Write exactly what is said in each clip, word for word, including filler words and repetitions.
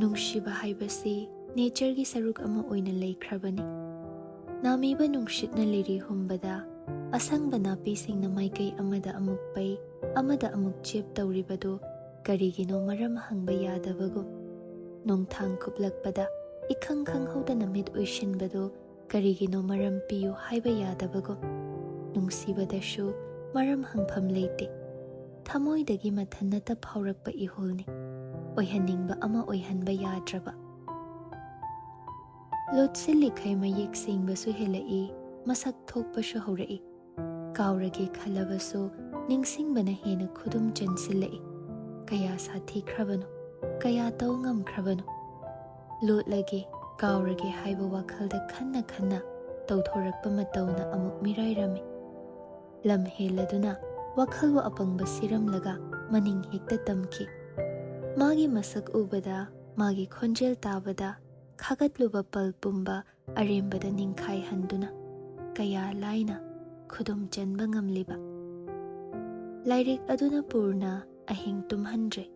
ꯅꯨꯡꯁꯤꯕ ꯍꯥꯏꯕꯁꯤ ꯅꯦꯆꯔꯒꯤ ꯁꯔꯨꯛ ꯑꯃ ꯑꯣꯏꯅ ꯂꯩꯈ꯭ꯔꯕꯅꯤ꯫ ꯅꯥꯃꯤꯕ ꯅꯨꯡꯁꯤꯠꯅ ꯂꯤꯔꯤ ꯍꯨꯝꯕꯗ, ꯑꯁꯪꯕ ꯅꯥꯄꯤꯁꯤꯡꯅ ꯃꯥꯏꯀꯩ ꯑꯃꯗ ꯑꯃꯨꯛ ꯄꯩ, ꯑꯃꯗ ꯑꯃꯨꯛ ꯆꯦꯞ ꯇꯧꯔꯤꯕꯗꯨ ꯀꯔꯤꯒꯤꯅꯣ ꯃꯔꯝ ꯍꯪꯕ ꯌꯥꯗꯕꯒꯨꯝ, ꯅꯣꯡꯊꯥꯡ ꯀꯨꯞꯂꯛꯄꯗ ꯏꯈꯪ ꯈꯪꯍꯧꯗꯅ ꯃꯤꯠ ꯎꯏꯁꯤꯟꯕꯗꯨ ꯀꯔꯤꯒꯤꯅꯣ ꯃꯔꯝ ꯄꯤꯌꯨ ꯍꯥꯏꯕ ꯌꯥꯗꯕꯒꯨꯝ, ꯅꯨꯡꯁꯤꯕꯗꯁꯨ ꯃꯔꯝ ꯍꯪꯐꯝ ꯂꯩꯇꯦ꯫ ꯊꯃꯣꯏꯗꯒꯤ ꯃꯊꯟꯅꯇ ꯐꯥꯎꯔꯛꯄ ꯏꯍꯨꯜꯅꯤ꯫ ꯑꯣꯏꯍꯟꯅꯤꯡꯕ ꯑꯃ ꯑꯣꯏꯍꯟꯕ ꯌꯥꯗ꯭ꯔꯕ꯫ ꯂꯣꯠꯁꯤꯜꯂꯤꯈꯩ ꯃꯌꯦꯛ ꯁꯦꯡꯕꯁꯨ ꯍꯦꯜꯂꯛꯏ, ꯃꯁꯛ ꯊꯣꯛꯄꯁꯨ ꯍꯧꯔꯛꯏ꯫ ꯀꯥꯎꯔꯒꯦ ꯈꯜꯂꯕꯁꯨ ꯅꯤꯡꯁꯤꯡꯕꯅ ꯍꯦꯟꯅ ꯈꯨꯗꯨꯝ ꯆꯟꯁꯤꯜꯂꯛꯏ꯫ ꯀꯌꯥ ꯁꯥꯊꯤꯈ꯭ꯔꯕꯅꯣ, ꯀꯌꯥ ꯇꯧ ꯉꯝꯈ꯭ꯔꯕꯅꯣ꯫ ꯂꯣꯠꯂꯒꯦ, ꯀꯥꯎꯔꯒꯦ ꯍꯥꯏꯕ ꯋꯥꯈꯜꯗ ꯈꯟꯅ ꯈꯟꯅ ꯇꯧꯊꯣꯔꯛꯄ ꯃꯇꯧꯅ ꯑꯃꯨꯛ ꯃꯤꯔꯥꯏꯔꯝꯃꯤ꯫ ꯂꯝ ꯍꯦꯜꯂꯗꯨꯅ ꯋꯥꯈꯜꯕꯨ ꯑꯄꯪꯕ ꯁꯤꯔꯝꯂꯒ ꯃꯅꯤꯡ ꯍꯦꯛꯇ ꯇꯝꯈꯤ꯫ ꯃꯥꯒꯤ ꯃꯁꯛ ꯎꯕꯗ, ꯃꯥꯒꯤ ꯈꯣꯟꯖꯦꯜ ꯇꯥꯕꯗ ꯈꯥꯒꯠꯂꯨꯕ ꯄꯜ ꯄꯨꯝꯕ ꯑꯔꯦꯝꯕꯗ ꯅꯤꯡꯈꯥꯏꯍꯟꯗꯨꯅ ꯀꯌꯥ ꯂꯥꯏꯅ ꯈꯨꯗꯨꯝ ꯆꯟꯕ ꯉꯝꯂꯤꯕ꯫ ꯂꯥꯏꯔꯤꯛ ꯑꯗꯨꯅ ꯄꯨꯔꯅ ꯑꯍꯤꯡ ꯇꯨꯝꯍꯟꯗ꯭ꯔꯦ꯫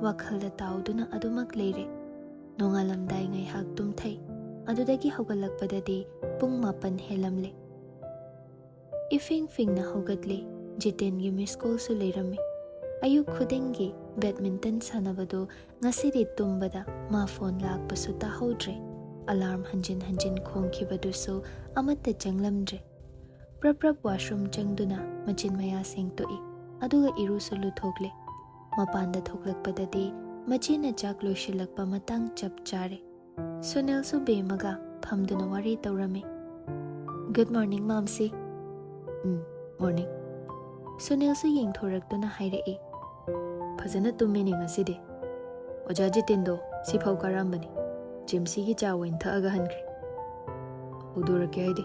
ꯋꯥꯈꯜꯗ ꯇꯥꯎꯗꯨꯅ ꯑꯗꯨꯃꯛ ꯂꯩꯔꯦ꯫ ꯅꯣꯡꯉꯥꯜꯂꯝꯗꯥꯏ ꯉꯥꯏꯍꯥꯛ ꯇꯨꯝꯊꯩ꯫ ꯑꯗꯨꯗꯒꯤ ꯍꯧꯒꯠꯂꯛꯄꯗꯗꯤ ꯄꯨꯡ ꯃꯥꯄꯟ ꯍꯦꯜꯂꯝꯂꯦ꯫ ꯏꯐꯤꯡ ꯐꯤꯡꯅ ꯍꯧꯒꯠꯂꯦ꯫ ꯖꯤꯇꯦꯟꯒꯤ ꯃꯤꯁ ꯀꯣꯜꯁꯨ ꯂꯩꯔꯝꯃꯤ꯫ ꯑꯌꯨꯛ ꯈꯨꯗꯤꯡꯒꯤ ꯕꯦꯗꯃꯤꯟꯇꯟ ꯁꯥꯟꯅꯕꯗꯨ ꯉꯁꯤꯗꯤ ꯇꯨꯝꯕꯗ ꯃꯥ ꯐꯣꯟ ꯂꯥꯛꯄꯁꯨ ꯇꯥꯍꯧꯗ꯭ꯔꯦ꯫ ꯑꯂꯥꯔꯝ ꯍꯟꯖꯤꯟ ꯍꯟꯖꯤꯟ ꯈꯣꯡꯈꯤꯕꯗꯨꯁꯨ ꯑꯃꯠꯇ ꯆꯪꯂꯝꯗ꯭ꯔꯦ꯫ ꯄ꯭ꯔꯞ ꯄ꯭ꯔꯞ ꯋꯥꯁꯔꯨꯝ ꯆꯪꯗꯨꯅ ꯃꯆꯤꯟ ꯃꯌꯥ ꯁꯦꯡꯇꯣꯛꯏ꯫ ꯑꯗꯨꯒ ꯏꯔꯨꯁꯨ ꯂꯨꯊꯣꯛꯂꯦ꯫ ꯃꯄꯥꯟꯗ ꯊꯣꯛꯂꯛꯄꯗꯗꯤ ꯃꯆꯦꯅ ꯆꯥꯛ ꯂꯣꯏꯁꯤꯜꯂꯛꯄ ꯃꯇꯥꯡ ꯆꯞ ꯆꯥꯔꯦ꯫ ꯁꯨꯅꯤꯜꯁꯨ ꯕꯦꯝꯃꯒ ꯐꯝꯗꯨꯅ ꯋꯥꯔꯤ ꯇꯧꯔꯝꯃꯤ꯫ "Good morning, ꯃꯥꯝꯁꯤ꯫" "ꯎꯝ, morning꯫" ꯁꯨꯅꯤꯜꯁꯨ ꯌꯦꯡꯊꯣꯔꯛꯇꯨꯅ ꯍꯥꯏꯔꯛꯏ꯫ "ꯐꯖꯅ ꯇꯨꯝꯃꯤꯅꯦ ꯉꯁꯤꯗꯤ꯫ ꯑꯣꯖꯥ ꯖꯤꯇꯦꯟꯗꯣ ꯁꯤꯐꯥꯎ ꯀꯥꯔꯝꯕꯅꯤ꯫ ꯖꯦꯝꯁꯤꯒꯤ ꯆꯥ ꯑꯣꯏꯅ ꯊꯛꯑꯒ ꯍꯟꯈ꯭ꯔꯦ꯫" "ꯍꯧꯗꯣꯔꯛꯀꯦ ꯍꯥꯏꯗꯦ?"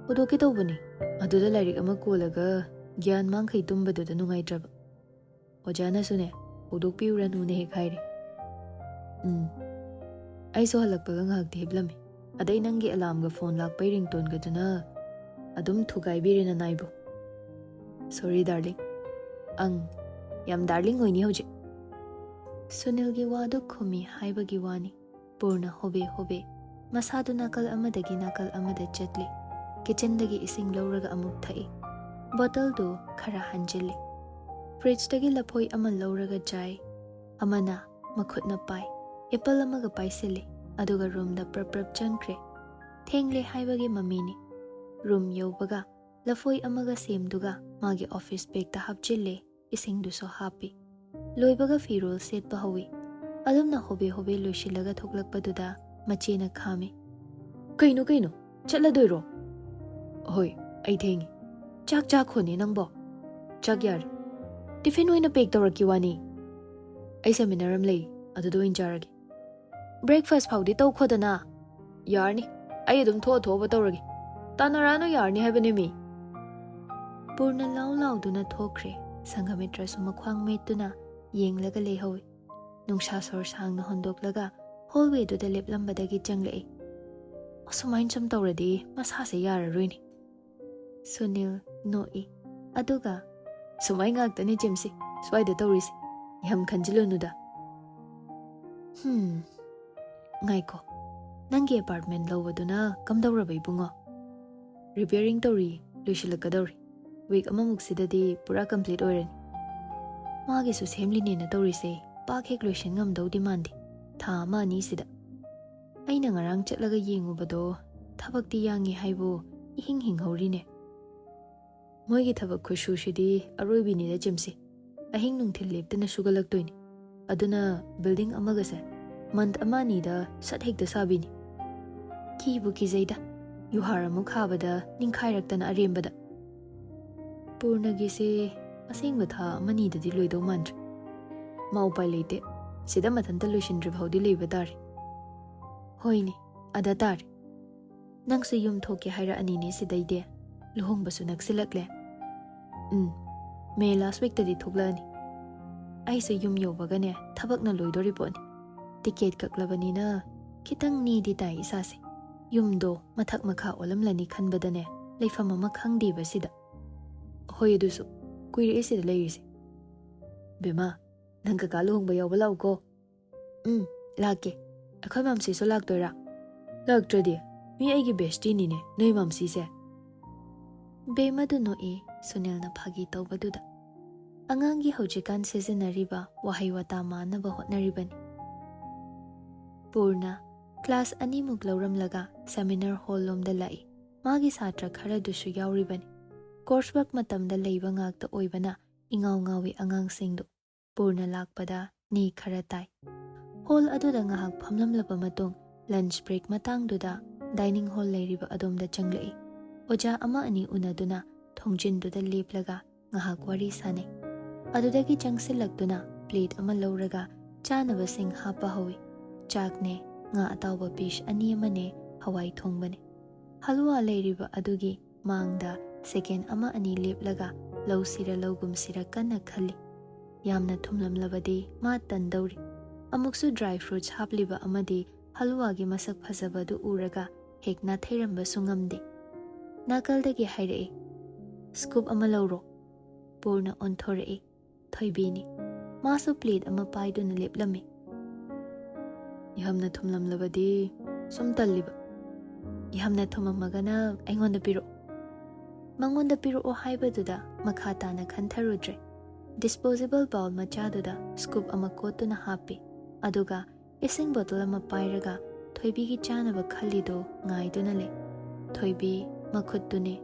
"ꯍꯧꯗꯣꯛꯀꯦ ꯇꯧꯕꯅꯤ꯫ ꯑꯗꯨꯗ ꯂꯥꯏꯔꯤꯛ ꯑꯃ ꯀꯣꯜꯂꯒ ꯒ꯭ꯌꯥꯟ ꯃꯥꯡꯈꯩ ꯇꯨꯝꯕꯗꯨꯗ ꯅꯨꯡꯉꯥꯏꯇ꯭ꯔꯕ꯫ ꯑꯣꯖꯥꯅꯁꯨꯅꯦ, ꯍꯧꯗꯣꯛꯄꯤꯔꯨꯔꯅꯨꯅ ꯍꯦꯛ ꯍꯥꯏꯔꯦ꯫" "ꯎꯝ꯫ ꯑꯩꯁꯨ ꯍꯜꯂꯛꯄꯒ ꯉꯥꯏꯍꯥꯛꯇꯤ ꯍꯤꯞꯂꯝꯃꯤ꯫ ꯑꯗꯩ ꯅꯪꯒꯤ ꯑꯦꯂꯥꯝꯒ ꯐꯣꯟ ꯂꯥꯛꯄꯩ ꯔꯤꯡꯇꯣꯟꯒꯗꯨꯅ ꯑꯗꯨꯝ ꯊꯨꯒꯥꯏꯕꯤꯔꯦꯅ ꯅꯥꯏꯕꯨ꯫ Sorry, darling꯫ ꯑꯪ, ꯌꯥꯝ darling ꯑꯣꯏꯅꯤ ꯍꯧꯖꯤꯛ꯫ ꯁꯨꯅꯤꯜꯒꯤ ꯋꯥꯗꯨ ꯈꯨꯝꯃꯤ ꯍꯥꯏꯕꯒꯤ ꯋꯥꯅꯤ꯫ ꯄꯨꯔꯅ ꯍꯣꯕꯦ ꯍꯣꯕꯦ ꯃꯁꯥꯗꯨ ꯅꯥꯀꯜ ꯑꯃꯗꯒꯤ ꯅꯥꯀꯜ ꯑꯃꯗ ꯆꯠꯂꯤ꯫ ꯀꯤꯆꯟꯗꯒꯤ ꯏꯁꯤꯡ ꯂꯧꯔꯒ ꯑꯃꯨꯛ ꯊꯛꯏ꯫ ꯕꯣꯇꯜꯗꯨ ꯈꯔ ꯍꯟꯖꯤꯜꯂꯤ꯫ ꯐ꯭ꯔꯤꯖꯇꯒꯤ ꯂꯐꯣꯏ ꯑꯃ ꯂꯧꯔꯒ ꯆꯥꯏ꯫ ꯑꯃꯅ ꯃꯈꯨꯠꯅ ꯄꯥꯏ꯫ ꯑꯦꯄꯜ ꯑꯃꯒ ꯄꯥꯏꯁꯤꯜꯂꯤ꯫ ꯑꯗꯨꯒ ꯔꯨꯝꯗ ꯄ꯭ꯔꯞ ꯄ꯭ꯔꯞ ꯆꯪꯈ꯭ꯔꯦ꯫ ꯊꯦꯡꯂꯦ ꯍꯥꯏꯕꯒꯤ ꯃꯃꯤꯅꯤ꯫ ꯔꯨꯝ ꯌꯧꯕꯒ ꯂꯐꯣꯏ ꯑꯃꯒ ꯁꯦꯝꯗꯨꯒ ꯃꯥꯒꯤ ꯑꯣꯐꯤꯁ ꯕꯦꯒꯇ ꯍꯥꯞꯆꯤꯜꯂꯦ꯫ ꯏꯁꯤꯡꯗꯨꯁꯨ ꯍꯥꯞꯄꯤ꯫ ꯂꯣꯏꯕꯒ ꯐꯤꯔꯣꯜ ꯁꯦꯠꯄ ꯍꯧꯏ꯫ ꯑꯗꯨꯝꯅ ꯍꯣꯕꯦ ꯍꯣꯕꯦ ꯂꯣꯏꯁꯤꯜꯂꯒ ꯊꯣꯛꯂꯛꯄꯗꯨꯗ ꯃꯆꯦꯅ ꯈꯥꯝꯃꯤ꯫ "ꯀꯩꯅꯣ, ꯀꯩꯅꯣ? ꯆꯠꯂꯗꯣꯏꯔꯣ?" "ꯍꯣꯏ, ꯑꯩ ꯊꯦꯡꯉꯤ꯫ ꯆꯥꯛ ꯆꯥꯈꯣꯅꯦ ꯅꯪꯕꯣ?" "ꯆꯥꯛ ꯌꯥꯔꯦ꯫ ꯇꯤꯐꯤꯟ ꯑꯣꯏꯅ ꯄꯦꯛ ꯇꯧꯔꯛꯀꯤ ꯋꯥꯅꯤ꯫ ꯑꯩ ꯁꯦꯃꯤꯅꯥꯔ ꯑꯃ ꯂꯩ, ꯑꯗꯨꯗ ꯑꯣꯏꯅ ꯆꯥꯔꯒꯦ꯫ ꯕ꯭ꯔꯦꯛꯐꯥꯁ ꯐꯥꯎꯗꯤ ꯇꯧꯈꯣꯗꯅ꯫" "ꯌꯥꯔꯅꯤ, ꯑꯩ ꯑꯗꯨꯝ ꯊꯣꯛꯑ ꯊꯣꯛꯑꯕ ꯇꯧꯔꯒꯦ꯫ ꯇꯥꯟꯅꯔꯛꯑꯅꯨ ꯌꯥꯔꯅꯤ ꯍꯥꯏꯕꯅꯦ ꯃꯤ꯫" ꯄꯨꯔꯅ ꯂꯥꯎ ꯂꯥꯎꯗꯨꯅ ꯊꯣꯛꯈ꯭ꯔꯦ꯫ ꯁꯪꯘꯃꯤꯇ꯭ꯔꯁꯨ ꯃꯈ꯭ꯋꯥꯡ ꯃꯦꯠꯇꯨꯅ ꯌꯦꯡꯂꯒ ꯂꯩꯍꯧꯏ꯫ ꯅꯨꯡꯁꯥ ꯁꯣꯔ ꯁꯥꯡꯅ ꯍꯣꯟꯗꯣꯛꯂꯒ ꯍꯣꯜꯋꯦꯗꯨꯗ ꯂꯦꯞꯂꯝꯕꯗꯒꯤ ꯆꯪꯂꯛꯏ꯫ "ꯑꯁꯨꯃꯥꯏꯅ ꯁꯨꯝ ꯇꯧꯔꯗꯤ ꯃꯁꯥꯁꯦ ꯌꯥꯔꯔꯣꯏꯅꯦ꯫" ꯁꯨꯅꯤꯜ ꯅꯣꯛꯏ꯫ ꯑꯗꯨꯒ, "ꯁꯨꯃꯥꯏ ꯉꯥꯛꯇꯅꯦ ꯖꯦꯝꯁꯤ ꯁ꯭ꯋꯥꯏꯗ ꯇꯧꯔꯤꯁꯦ꯫ ꯌꯥꯝ ꯈꯟꯖꯤꯜꯂꯨꯅꯨꯗ꯫" "ꯍꯝ, ꯉꯥꯏꯈꯣ꯫ ꯅꯪꯒꯤ ꯑꯦꯄꯥꯔꯠꯃꯦꯟ ꯂꯧꯕꯗꯨꯅ ꯀꯝꯗꯧꯔꯕ ꯏꯕꯨꯡꯉꯣ?" "ꯔꯤꯄꯤꯌꯥꯔꯤꯡ ꯇꯧꯔꯤ, ꯂꯣꯏꯁꯤꯜꯂꯛꯀꯗꯧꯔꯤ꯫ ꯋꯤꯛ ꯑꯃꯃꯨꯛꯁꯤꯗꯗꯤ ꯄꯨꯔꯥ ꯀꯝꯄ꯭ꯂꯤꯠ ꯑꯣꯏꯔꯅꯤ꯫" "ꯃꯥꯒꯤꯁꯨ ꯁꯦꯝꯂꯤꯅꯦꯅ ꯇꯧꯔꯤꯁꯦ, ꯄꯥꯛ ꯍꯦꯛ ꯂꯣꯏꯁꯤꯟ ꯉꯝꯗꯧꯗꯤ ꯃꯥꯟꯗꯦ ꯊꯥ ꯑꯃ ꯑꯅꯤꯁꯤꯗ꯫ ꯑꯩꯅ ꯉꯔꯥꯡ ꯆꯠꯂꯒ ꯌꯦꯡꯉꯨꯕꯗꯣ ꯊꯕꯛꯇꯤ ꯌꯥꯡꯉꯤ ꯍꯥꯏꯕꯨ ꯏꯍꯤꯡ ꯍꯤꯡꯍꯧꯔꯤꯅꯦ꯫" "ꯃꯣꯏꯒꯤ ꯊꯕꯛ ꯈꯨꯠꯁꯨꯁꯤꯗꯤ ꯑꯔꯣꯏꯕꯤꯅꯤꯗ ꯖꯦꯝꯁꯤ꯫ ꯑꯍꯤꯡ ꯅꯨꯡꯊꯤꯜ ꯂꯦꯞꯇꯅ ꯁꯨꯒꯠꯂꯛꯇꯣꯏꯅꯤ꯫ ꯑꯗꯨꯅ ꯕꯤꯜꯗꯤꯡ ꯑꯃꯒꯁꯦ ꯃꯟꯊ ꯑꯃ ꯑꯅꯤꯗ ꯁꯠ ꯍꯦꯛꯇ ꯁꯥꯕꯤꯅꯤ꯫ ꯀꯤꯕꯨ ꯀꯤꯖꯩꯗ, ꯌꯨꯍꯥꯔ ꯑꯃꯨꯛ ꯍꯥꯕꯗ ꯅꯤꯡꯈꯥꯏꯔꯛꯇꯅ ꯑꯔꯦꯝꯕꯗ꯫" "ꯄꯨꯔꯅꯒꯤꯁꯦ ꯑꯁꯦꯡꯕ ꯊꯥ ꯑꯃꯅꯤꯗꯗꯤ ꯂꯣꯏꯗꯧ ꯃꯥꯟꯗ꯭ꯔꯦ꯫ ꯃꯥ ꯎꯄꯥꯏ ꯂꯩꯇꯦ꯫ ꯁꯤꯗ ꯃꯊꯟꯇ ꯂꯣꯏꯁꯤꯟꯗ꯭ꯔꯤ ꯐꯥꯎꯗꯤ ꯂꯩꯕ ꯇꯥꯔꯦ꯫" "ꯍꯣꯏꯅꯦ, ꯑꯗ ꯇꯥꯔꯦ꯫ ꯅꯪꯁꯨ ꯌꯨꯝ ꯊꯣꯛꯀꯦ ꯍꯥꯏꯔꯛꯑꯅꯤꯅꯦ ꯁꯤꯗꯩꯗꯤ꯫ ꯂꯨꯍꯣꯡꯕꯁꯨ ꯅꯛꯁꯤꯜꯂꯛꯂꯦ꯫" "ꯎꯝ, ꯃꯦ ꯂꯥꯁ ꯋꯤꯛꯇꯗꯤ ꯊꯣꯛꯂꯛꯑꯅꯤ꯫" "ꯑꯩꯁꯨ ꯌꯨꯝ ꯌꯧꯕꯒꯅꯦ ꯊꯕꯛꯅ ꯂꯣꯏꯗꯣꯔꯤ ꯄꯣꯠꯅꯤ꯫ ꯇꯤꯀꯦꯠ ꯀꯛꯂꯕꯅꯤꯅ ꯈꯤꯇꯪ ꯅꯦꯗꯤ ꯇꯥꯏ ꯏꯁꯥꯁꯦ꯫ ꯌꯨꯝꯗꯣ ꯃꯊꯛ ꯃꯈꯥ ꯑꯣꯜꯂꯝꯂꯅꯤ ꯈꯟꯕꯗꯅꯦ ꯂꯩꯐꯝ ꯑꯃ ꯈꯪꯗꯦꯕ ꯁꯤꯗ꯫" "ꯍꯣꯏ, ꯑꯗꯨꯁꯨ ꯀꯨꯏꯔꯛꯑꯦ ꯁꯤꯗ ꯂꯩꯔꯤꯁꯦ꯫" "ꯕꯦꯝꯃ, ꯅꯪ ꯀꯀꯥ ꯂꯨꯍꯣꯡꯕ ꯌꯥꯎꯕ ꯂꯥꯛꯎꯀꯣ꯫ "ꯎꯝ, ꯂꯥꯛꯀꯦ꯫ ꯑꯩꯈꯣꯏ ꯃꯝꯁꯤꯁꯨ ꯂꯥꯛꯇꯣꯏꯔꯥ?" "ꯂꯥꯛꯇ꯭ꯔꯗꯤ? ꯃꯤ ꯑꯩꯒꯤ ꯕꯦꯁꯇꯤꯅꯤꯅꯦ ꯅꯣꯏ ꯃꯝꯁꯤꯁꯦ꯫" ꯕꯦꯝꯃꯗꯨ ꯅꯣꯛꯏ ꯁꯨꯅꯤꯜꯅ ꯐꯥꯒꯤ ꯇꯧꯕꯗꯨꯗ꯫ ꯑꯉꯥꯡꯒꯤ ꯍꯧꯖꯤꯛꯀꯥꯟ ꯁꯤꯖꯤꯟꯅꯔꯤꯕ ꯋꯥꯍꯩ ꯋꯥꯇꯥ ꯃꯥꯟꯅꯕ ꯍꯣꯠꯅꯔꯤꯕꯅꯤ꯫ ꯄꯨꯔꯅ ꯀ꯭ꯂꯥꯁ ꯑꯅꯤꯃꯨꯛ ꯂꯧꯔꯝꯂꯒ ꯁꯦꯃꯤꯅꯥꯔ ꯍꯣꯜ ꯂꯣꯝꯗ ꯂꯥꯛꯏ꯫ ꯃꯥꯒꯤ ꯁꯥꯇ꯭ꯔ ꯈꯔꯗꯨꯁꯨ ꯌꯥꯎꯔꯤꯕꯅꯤ꯫ ꯀꯣꯔꯁ ꯋꯥꯔꯛ ꯃꯇꯝꯗ ꯂꯩꯕ ꯉꯥꯛꯇ ꯑꯣꯏꯕꯅ ꯏꯉꯥꯎ ꯉꯥꯎꯏ ꯑꯉꯥꯡꯁꯤꯡꯗꯨ꯫ ꯄꯨꯔꯅ ꯂꯥꯛꯄꯗ ꯅꯦ ꯈꯔ ꯇꯥꯏ꯫ ꯍꯣꯜ ꯑꯗꯨꯗ ꯉꯥꯏꯍꯥꯛ ꯐꯝꯂꯝꯂꯕ ꯃꯇꯨꯡ ꯂꯟꯆ ꯕ꯭ꯔꯦꯛ ꯃꯇꯥꯡꯗꯨꯗ ꯗꯥꯏꯅꯤꯡ ꯍꯣꯜ ꯂꯩꯔꯤꯕ ꯑꯗꯣꯝꯗ ꯆꯪꯂꯛꯏ꯫ ꯑꯣꯖꯥ ꯑꯃ ꯑꯅꯤ ꯎꯅꯗꯨꯅ ꯊꯣꯡꯖꯤꯟꯗꯨꯗ ꯂꯦꯞꯂꯒ ꯉꯥꯏꯍꯥꯛ ꯋꯥꯔꯤ ꯁꯥꯅꯩ꯫ ꯑꯗꯨꯗꯒꯤ ꯆꯪꯁꯤꯜꯂꯛꯇꯨꯅ ꯄ꯭ꯂꯦꯠ ꯑꯃ ꯂꯧꯔꯒ ꯆꯥꯅꯕꯁꯤꯡ ꯍꯥꯞꯄ ꯍꯧꯏ꯫ ꯆꯥꯛꯅꯦ, ꯉꯥ ꯑꯇꯥꯎꯕ ꯄꯤꯁ ꯑꯅꯤ ꯑꯃꯅꯦ, ꯍꯋꯥꯏ ꯊꯣꯡꯕꯅꯦ꯫ ꯍꯂꯨꯋꯥ ꯂꯩꯔꯤꯕ ꯑꯗꯨꯒꯤ ꯃꯥꯡꯗ ꯁꯦꯀꯦꯟ ꯑꯃ ꯑꯅꯤ ꯂꯦꯞꯂꯒ ꯂꯧꯁꯤꯔ ꯂꯧꯒꯨꯝꯁꯤꯔ ꯀꯟꯅ ꯈꯜꯂꯤ꯫ ꯌꯥꯝꯅ ꯊꯨꯝꯂꯝꯂꯕꯗꯤ ꯃꯥ ꯇꯟꯗꯧꯔꯤ꯫ ꯑꯃꯨꯛꯁꯨ ꯗ꯭ꯔꯥꯏ ꯐ꯭ꯔꯨꯠꯁ ꯍꯥꯞꯂꯤꯕ ꯑꯃꯗꯤ ꯍꯂꯨꯋꯥꯒꯤ ꯃꯁꯛ ꯐꯖꯕꯗꯨ ꯎꯔꯒ ꯍꯦꯛ ꯅꯥꯊꯩꯔꯝꯕꯁꯨ ꯉꯝꯗꯦ꯫ ꯅꯥꯀꯜꯗꯒꯤ ꯍꯥꯏꯔꯛꯏ, "ꯁ꯭ꯀꯨꯞ ꯑꯃ ꯂꯧꯔꯣ꯫" ꯄꯨꯔꯅ ꯑꯣꯟꯊꯣꯔꯛꯏ꯫ ꯊꯣꯏꯕꯤꯅꯤ꯫ ꯃꯥꯁꯨ ꯄ꯭ꯂꯦꯠ ꯑꯃ ꯄꯥꯏꯗꯨꯅ ꯂꯦꯞꯂꯝꯃꯤ꯫ "ꯌꯥꯝꯅ ꯊꯨꯝꯂꯝꯂꯕꯗꯤ ꯁꯨꯝ ꯇꯜꯂꯤꯕ꯫" "ꯌꯥꯝꯅ ꯊꯨꯝꯃꯝꯃꯒꯅ ꯑꯩꯉꯣꯟꯗ ꯄꯤꯔꯛꯑꯣ꯫" ꯃꯉꯣꯟꯗ ꯄꯤꯔꯛꯑꯣ ꯍꯥꯏꯕꯗꯨꯗ ꯃꯈꯥ ꯇꯥꯅ ꯈꯟꯊꯔꯨꯗ꯭ꯔꯦ꯫ ꯗꯤꯁꯄꯣꯖꯦꯕꯜ ꯕꯥꯎꯜ ꯃꯆꯥꯗꯨꯗ ꯁ꯭ꯀꯨꯞ ꯑꯃ ꯀꯣꯠꯇꯨꯅ ꯍꯥꯞꯄꯤ꯫ ꯑꯗꯨꯒ ꯏꯁꯤꯡ ꯕꯣꯇꯜ ꯑꯃ ꯄꯥꯏꯔꯒ ꯊꯣꯏꯕꯤꯒꯤ ꯆꯥꯅꯕ ꯈꯜꯂꯤꯗꯨ ꯉꯥꯏꯗꯨꯅ ꯂꯩ꯫ ꯊꯣꯏꯕꯤ ꯃꯈꯨꯠꯇꯨꯅꯤ꯫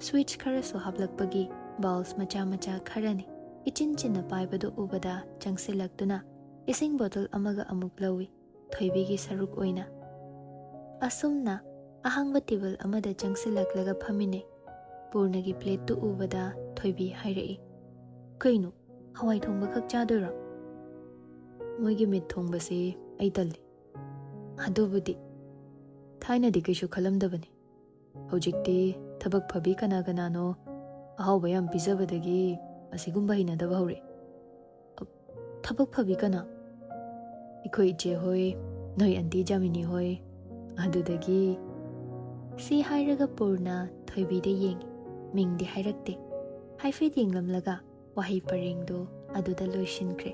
ꯁ꯭ꯋꯤꯠꯁ ꯈꯔꯁꯨ ꯍꯥꯞꯂꯛꯄꯒꯤ ꯕꯥꯎꯜꯁ ꯃꯆꯥ ꯃꯆꯥ ꯈꯔꯅꯤ꯫ ꯏꯆꯤꯟ ꯆꯤꯟꯅ ꯄꯥꯏꯕꯗꯨ ꯎꯕꯗ ꯆꯪꯁꯤꯜꯂꯛꯇꯨꯅ ꯏꯁꯤꯡ ꯕꯣꯇꯜ ꯑꯃꯒ ꯑꯃꯨꯛ ꯂꯧꯏ꯫ ꯊꯣꯏꯕꯤꯒꯤ ꯁꯔꯨꯛ ꯑꯣꯏꯅ꯫ ꯑꯁꯨꯝꯅ ꯑꯍꯥꯡꯕ ꯇꯦꯕꯜ ꯑꯃꯗ ꯆꯪꯁꯤꯜꯂꯛꯂꯒ ꯐꯝꯃꯤꯟꯅꯩ꯫ ꯄꯨꯔꯅꯒꯤ ꯄ꯭ꯂꯦꯠꯇꯨ ꯎꯕꯗ ꯊꯣꯏꯕꯤ ꯍꯥꯏꯔꯛꯏ, "ꯀꯩꯅꯣ, ꯍꯋꯥꯏ ꯊꯣꯡꯕ ꯈꯛ ꯆꯥꯗꯣꯏꯔꯣ?" "ꯃꯣꯏꯒꯤ ꯃꯤꯠ ꯊꯣꯡꯕꯁꯤ ꯑꯩ ꯇꯜꯂꯤ꯫" "ꯑꯗꯨꯕꯨꯗꯤ ꯊꯥꯏꯅꯗꯤ ꯀꯩꯁꯨ ꯈꯜꯂꯝꯗꯕꯅꯤ꯫ ꯍꯧꯖꯤꯛꯇꯤ ꯊꯕꯛ ꯐꯕꯤ ꯀꯅꯥ ꯀꯅꯥꯅꯣ ꯑꯍꯥꯎꯕ ꯌꯥꯝ ꯄꯤꯖꯕꯗꯒꯤ ꯑꯁꯤꯒꯨꯝꯕ ꯍꯩꯅꯗꯕ ꯍꯧꯔꯛꯑꯦ꯫" "ꯊꯕꯛ ꯐꯕꯤ ꯀꯅꯥ?" "ꯑꯩꯈꯣꯏ ꯏꯆꯦ ꯍꯣꯏ, ꯅꯣꯏ ꯑꯟꯇꯤ ꯖꯥꯃꯤꯅꯤ ꯍꯣꯏ, ꯑꯗꯨꯗꯒꯤ꯫" ꯁꯤ ꯍꯥꯏꯔꯒ ꯄꯨꯔꯅ ꯊꯣꯏꯕꯤꯗ ꯌꯦꯡꯉꯤ꯫ ꯃꯤꯡꯗꯤ ꯍꯥꯏꯔꯛꯇꯦ꯫ ꯍꯥꯏꯐꯦꯠ ꯌꯦꯡꯂꯝꯂꯒ ꯋꯥꯍꯩ ꯄꯔꯦꯡꯗꯨ ꯑꯗꯨꯗ ꯂꯣꯏꯁꯤꯟꯈ꯭ꯔꯦ꯫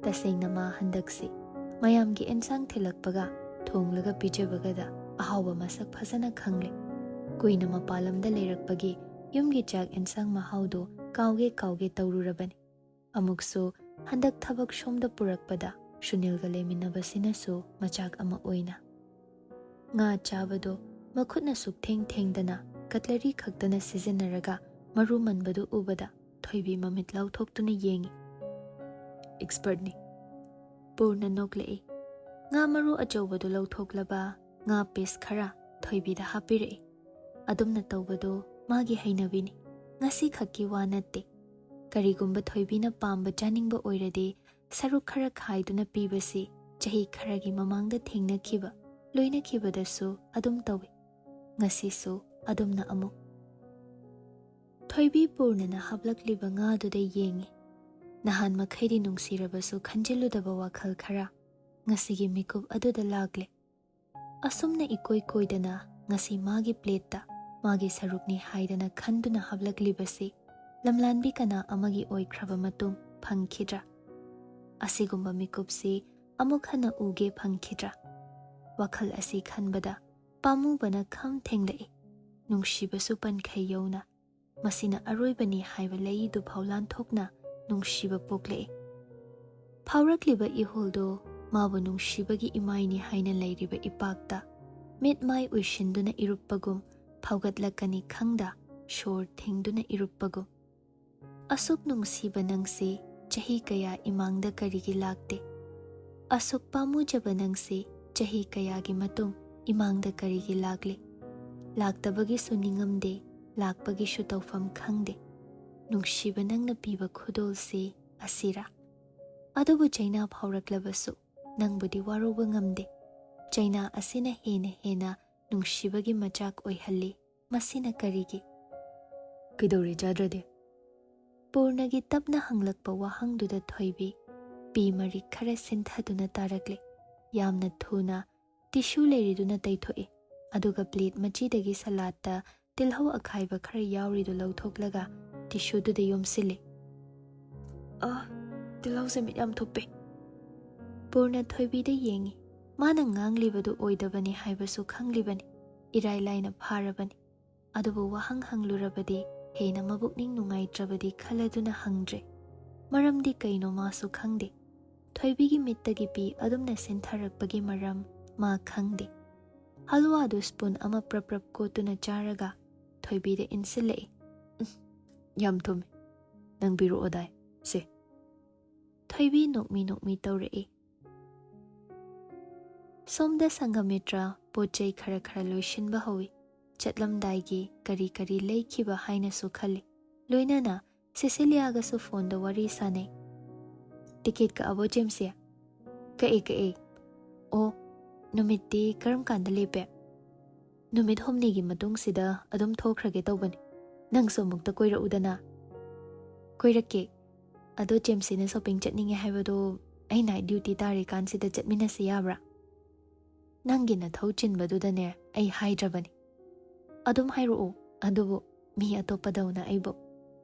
ꯇꯁꯦꯡꯅ ꯃꯥ ꯍꯟꯗꯛꯁꯤ ꯃꯌꯥꯝꯒꯤ ꯑꯦꯟꯁꯥꯡ ꯊꯤꯜꯂꯛꯄꯒ ꯊꯣꯡꯂꯒ ꯄꯤꯖꯕꯒꯗ ꯑꯍꯥꯎꯕ ꯃꯁꯛ ꯐꯖꯅ ꯈꯪꯂꯦ꯫ ꯀꯨꯏꯅ ꯃꯄꯥꯟ ꯂꯝꯗ ꯂꯩꯔꯛꯄꯒꯤ ꯌꯨꯝꯒꯤ ꯆꯥꯛ ꯑꯦꯟꯁꯥꯡ ꯃꯍꯥꯎꯗꯣ ꯀꯥꯎꯒꯦ ꯀꯥꯎꯒꯦ ꯇꯧꯔꯨꯔꯕꯅꯤ꯫ ꯑꯃꯨꯛꯁꯨ ꯍꯟꯗꯛ ꯊꯕꯛ ꯁꯣꯝꯗ ꯄꯨꯔꯛꯄꯗ ꯁꯨꯅꯤꯜꯒ ꯂꯩꯃꯤꯟꯅꯕꯁꯤꯅꯁꯨ ꯃꯆꯥꯛ ꯑꯃ ꯑꯣꯏꯅ ꯉꯥ ꯆꯥꯕꯗꯣ ꯃꯈꯨꯠꯅ ꯁꯨꯛꯊꯦꯡ ꯊꯦꯡꯗꯅ ꯀꯠꯂꯔꯤ ꯈꯛꯇꯅ ꯁꯤꯖꯤꯟꯅꯔꯒ ꯃꯔꯨ ꯃꯟꯕꯗꯨ ꯎꯕꯗ ꯊꯣꯏꯕꯤ ꯃꯃꯤꯠ ꯂꯥꯎꯊꯣꯛꯇꯨꯅ ꯌꯦꯡꯏ꯫ "ꯑꯦꯛꯁꯄꯔꯠꯅꯤ꯫" ꯄꯨꯔꯅ ꯅꯣꯛꯂꯛꯏ꯫ ꯉꯥ ꯃꯔꯨ ꯑꯆꯧꯕꯗꯨ ꯂꯧꯊꯣꯛꯂꯕ ꯉꯥ ꯄꯤꯁ ꯈꯔ ꯊꯣꯏꯕꯤꯗ ꯍꯥꯞꯄꯤꯔꯛꯏ꯫ ꯑꯗꯨꯝꯅ ꯇꯧꯕꯗꯨ ꯃꯥꯒꯤ ꯍꯩꯅꯕꯤꯅꯤ꯫ ꯉꯁꯤꯈꯛꯀꯤ ꯋꯥ ꯅꯠꯇꯦ꯫ ꯀꯔꯤꯒꯨꯝꯕ ꯊꯣꯏꯕꯤꯅ ꯄꯥꯝꯕ ꯆꯥꯅꯤꯡꯕ ꯑꯣꯏꯔꯗꯤ ꯁꯔꯨꯛ ꯈꯔ ꯈꯥꯏꯗꯨꯅ ꯄꯤꯕꯁꯤ ꯆꯍꯤ ꯈꯔꯒꯤ ꯃꯃꯥꯡꯗ ꯊꯦꯡꯅꯈꯤꯕ, ꯂꯣꯏꯅꯈꯤꯕꯗꯁꯨ ꯑꯗꯨꯝ ꯇꯧꯏ꯫ ꯉꯁꯤꯁꯨ ꯑꯗꯨꯝꯅ ꯑꯃꯨꯛ꯫ ꯊꯣꯏꯕꯤ ꯄꯨꯔꯅꯅ ꯍꯥꯞꯂꯛꯂꯤꯕ ꯉꯥꯗꯨꯗ ꯌꯦꯡꯏ꯫ ꯅꯍꯥꯟ ꯃꯈꯩꯗꯤ ꯅꯨꯡꯁꯤꯔꯕꯁꯨ ꯈꯟꯖꯤꯜꯂꯨꯗꯕ ꯋꯥꯈꯜ ꯈꯔ ꯉꯁꯤꯒꯤ ꯃꯤꯀꯨꯞ ꯑꯗꯨꯗ ꯂꯥꯛꯂꯦ꯫ ꯑꯁꯨꯝꯅ ꯏꯀꯣꯏ ꯀꯣꯏꯗꯅ ꯉꯁꯤ ꯃꯥꯒꯤ ꯄ꯭ꯂꯦꯠꯇ ꯃꯥꯒꯤ ꯁꯔꯨꯛꯅꯤ ꯍꯥꯏꯗꯅ ꯈꯟꯗꯨꯅ ꯍꯥꯞꯂꯛꯂꯤꯕꯁꯤ ꯂꯝꯂꯥꯟꯕꯤ ꯀꯅꯥ ꯑꯃꯒꯤ ꯑꯣꯏꯈ꯭ꯔꯕ ꯃꯇꯨꯡ ꯐꯪꯈꯤꯗ꯭ꯔꯥ? ꯑꯁꯤꯒꯨꯝꯕ ꯃꯤꯀꯨꯞꯁꯤ ꯑꯃꯨꯛ ꯍꯟꯅ ꯎꯒꯦ ꯐꯪꯈꯤꯗ꯭ꯔꯥ? ꯋꯥꯈꯜ ꯑꯁꯤ ꯈꯟꯕꯗ ꯄꯥꯝꯃꯨꯕꯅ ꯈꯝ ꯊꯦꯡꯂꯛꯏ꯫ ꯅꯨꯡꯁꯤꯕꯁꯨ ꯄꯟꯈꯩ ꯌꯧꯅ ꯃꯁꯤꯅ ꯑꯔꯣꯏꯕꯅꯤ ꯍꯥꯏꯕ ꯂꯩꯗꯨꯐꯥꯎ ꯂꯥꯟꯊꯣꯛꯅ ꯅꯨꯡꯁꯤꯕ ꯄꯣꯛꯂꯛꯏ꯫ ꯐꯥꯎꯔꯛꯂꯤꯕ ꯏꯍꯨꯜꯗꯨ ꯃꯥꯕꯨ ꯅꯨꯡꯁꯤꯕꯒꯤ ꯏꯃꯥꯏꯅꯤ ꯍꯥꯏꯅ ꯂꯩꯔꯤꯕ ꯏꯄꯥꯛꯇ ꯃꯤꯠ ꯃꯥꯏ ꯎꯏꯁꯤꯟꯗꯨꯅ ꯏꯔꯨꯞꯄꯒꯨꯝ ꯐꯥꯎꯒꯠꯂꯛꯀꯅꯤ ꯈꯪꯗ ꯁꯣꯔ ꯊꯤꯡꯗꯨꯅ ꯏꯔꯨꯞꯄꯒꯨꯝ꯫ "ꯑꯁꯨꯛ ꯅꯨꯡꯁꯤꯕ ꯅꯪꯁꯤ ꯆꯍꯤ ꯀꯌꯥ ꯏꯃꯥꯡꯗ ꯀꯔꯤꯒꯤ ꯂꯥꯛꯇꯦ? ꯑꯁꯨꯛ ꯄꯥꯝꯃꯨꯖꯕ ꯅꯪꯁꯤ ꯆꯍꯤ ꯀꯌꯥꯒꯤ ꯃꯇꯨꯡ ꯏꯃꯥꯡꯗ ꯀꯔꯤꯒꯤ ꯂꯥꯛꯂꯤ? ꯂꯥꯛꯇꯕꯒꯤꯁꯨ ꯅꯤꯡꯉꯝꯗꯦ, ꯂꯥꯛꯄꯒꯤꯁꯨ ꯇꯧꯐꯝ ꯈꯪꯗꯦ꯫ ꯅꯨꯡꯁꯤꯕ ꯅꯪꯅ ꯄꯤꯕ ꯈꯨꯗꯣꯜꯁꯤ ꯑꯁꯤꯔꯥ?" ꯑꯗꯨꯕꯨ ꯆꯩꯅꯥ ꯐꯥꯎꯔꯛꯂꯕꯁꯨ ꯅꯪꯕꯨꯗꯤ ꯋꯥꯔꯧꯕ ꯉꯝꯗꯦ꯫ ꯆꯩꯅꯥ ꯑꯁꯤꯅ ꯍꯦꯟꯅ ꯍꯦꯟꯅ ꯅꯨꯡꯁꯤꯕꯒꯤ ꯃꯆꯥꯛ ꯑꯣꯏꯍꯜꯂꯤ꯫ ꯃꯁꯤꯅ ꯀꯔꯤꯒꯤ? "ꯀꯩꯗꯧꯔꯤ ꯆꯥꯗ꯭ꯔꯗꯤ?" ꯄꯨꯔꯅꯒꯤ ꯇꯞꯅ ꯍꯪꯂꯛꯄ ꯋꯥꯍꯪꯗꯨꯗ ꯊꯣꯏꯕꯤ ꯄꯤ ꯃꯔꯤꯛ ꯈꯔ ꯁꯤꯟꯊꯗꯨꯅ ꯇꯥꯔꯛꯂꯦ꯫ ꯌꯥꯝꯅ ꯊꯨꯅ ꯇꯤꯁꯨ ꯂꯩꯔꯤꯗꯨꯅ ꯇꯩꯊꯣꯛꯏ, ꯑꯗꯨꯒ ꯄ꯭ꯂꯦꯠ ꯃꯆꯤꯗꯒꯤ ꯁꯂꯥꯠꯇ ꯇꯤꯜꯍꯧ ꯑꯈꯥꯏꯕ ꯈꯔ ꯌꯥꯎꯔꯤꯗꯨ ꯂꯧꯊꯣꯛꯂꯒ ꯇꯤꯁꯨꯗꯨꯗ ꯌꯣꯝꯁꯤꯜꯂꯤ꯫ "ꯑ, ꯇꯤꯜꯍꯧꯁꯦ ꯃꯤꯠ ꯌꯥꯝ ꯊꯨꯞꯄꯦ꯫ ꯄꯨꯔꯅ ꯊꯣꯏꯕꯤꯗ ꯌꯦꯡꯏ꯫ ꯃꯥꯅ ꯉꯥꯡꯂꯤꯕꯗꯨ ꯑꯣꯏꯗꯕꯅꯤ ꯍꯥꯏꯕꯁꯨ ꯈꯪꯂꯤꯕꯅꯤ꯫ ꯏꯔꯥꯏ ꯂꯥꯏꯅ ꯐꯥꯔꯕꯅꯤ꯫ ꯑꯗꯨꯕꯨ ꯋꯥꯍꯪ ꯍꯪꯂꯨꯔꯕꯗꯤ ꯍꯦꯟꯅ ꯃꯕꯨꯛꯅꯤꯡ ꯅꯨꯡꯉꯥꯏꯇ꯭ꯔꯕꯗꯤ ꯈꯜꯂꯗꯨꯅ ꯍꯪꯗ꯭ꯔꯦ꯫ ꯃꯔꯝꯗꯤ ꯀꯩꯅꯣ ꯃꯥꯁꯨ ꯈꯪꯗꯦ꯫ ꯊꯣꯏꯕꯤꯒꯤ ꯃꯤꯠꯇꯒꯤ ꯄꯤ ꯑꯗꯨꯝꯅ ꯁꯤꯟꯊꯔꯛꯄꯒꯤ ꯃꯔꯝ ꯃꯥ ꯈꯪꯗꯦ꯫ ꯍꯜꯋꯥꯗꯨ ꯁ꯭ꯄꯨꯟ ꯑꯃ ꯄ꯭ꯔꯞ ꯄ꯭ꯔꯞ ꯀꯣꯠꯇꯨꯅ ꯆꯥꯔꯒ ꯊꯣꯏꯕꯤꯗ ꯏꯟꯁꯤꯜꯂꯛꯏ꯫ "ꯎꯝ, ꯌꯥꯝ ꯊꯨꯝꯃꯦ꯫ ꯅꯪ ꯄꯤꯔꯛꯑꯣ ꯗꯥꯏ, ꯁꯦ꯫" ꯊꯣꯏꯕꯤ ꯅꯣꯛꯃꯤ ꯅꯣꯛꯃꯤ ꯇꯧꯔꯛꯏ꯫ ꯁꯣꯝꯗ ꯁꯪꯒꯃꯤꯇ꯭ꯔ ꯄꯣꯠ ꯆꯩ ꯈꯔ ꯈꯔ ꯂꯣꯏꯁꯤꯟꯕ ꯍꯧꯏ꯫ ꯆꯠꯂꯝꯗꯥꯏꯒꯤ ꯀꯔꯤ ꯀꯔꯤ ꯂꯩꯈꯤꯕ ꯍꯥꯏꯅꯁꯨ ꯈꯜꯂꯤ꯫ ꯂꯣꯏꯅꯅ ꯁꯤꯁꯤꯂꯤꯌꯥꯒꯁꯨ ꯐꯣꯟꯗ ꯋꯥꯔꯤ ꯁꯥꯟꯅꯩ꯫ "ꯇꯤꯀꯦꯠ ꯀꯛꯑꯕꯣ, ꯖꯦꯝꯁꯤ?" "ꯀꯛꯑꯦ, ꯀꯛꯑꯦ꯫" "ꯑꯣ, ꯅꯨꯃꯤꯠꯇꯤ ꯀꯔꯝ ꯀꯥꯟꯗ ꯂꯦꯞꯄꯦ?" "ꯅꯨꯃꯤꯠ ꯍꯨꯝꯅꯤꯒꯤ ꯃꯇꯨꯡꯁꯤꯗ ꯑꯗꯨꯝ ꯊꯣꯛꯈ꯭ꯔꯒꯦ ꯇꯧꯕꯅꯤ꯫ ꯅꯪꯁꯨ ꯑꯃꯨꯛꯇ ꯀꯣꯏꯔꯛꯎꯗꯅ꯫" "ꯀꯣꯏꯔꯛꯀꯦ꯫ ꯑꯗꯣ ꯖꯦꯝꯁꯤꯅ ꯁꯣꯄꯤꯡ ꯆꯠꯅꯤꯡꯉꯦ ꯍꯥꯏꯕꯗꯣ ꯑꯩ ꯅꯥꯏꯠ ꯗ꯭ꯌꯨꯇꯤ ꯇꯥꯔꯤꯀꯥꯟꯁꯤꯗ ꯆꯠꯃꯤꯟꯅꯁꯤ ꯌꯥꯕ꯭ꯔꯥ?" "ꯅꯪꯒꯤ ꯅꯊꯧ ꯆꯤꯟꯕꯗꯨꯗꯅꯦ ꯑꯩ ꯍꯥꯏꯗ꯭ꯔꯕꯅꯤ꯫" "ꯑꯗꯨꯝ ꯍꯥꯏꯔꯛꯑꯣ, ꯑꯗꯨꯕꯨ ꯃꯤ ꯑꯇꯣꯞꯄꯗꯧꯅ ꯑꯩꯕꯨ꯫"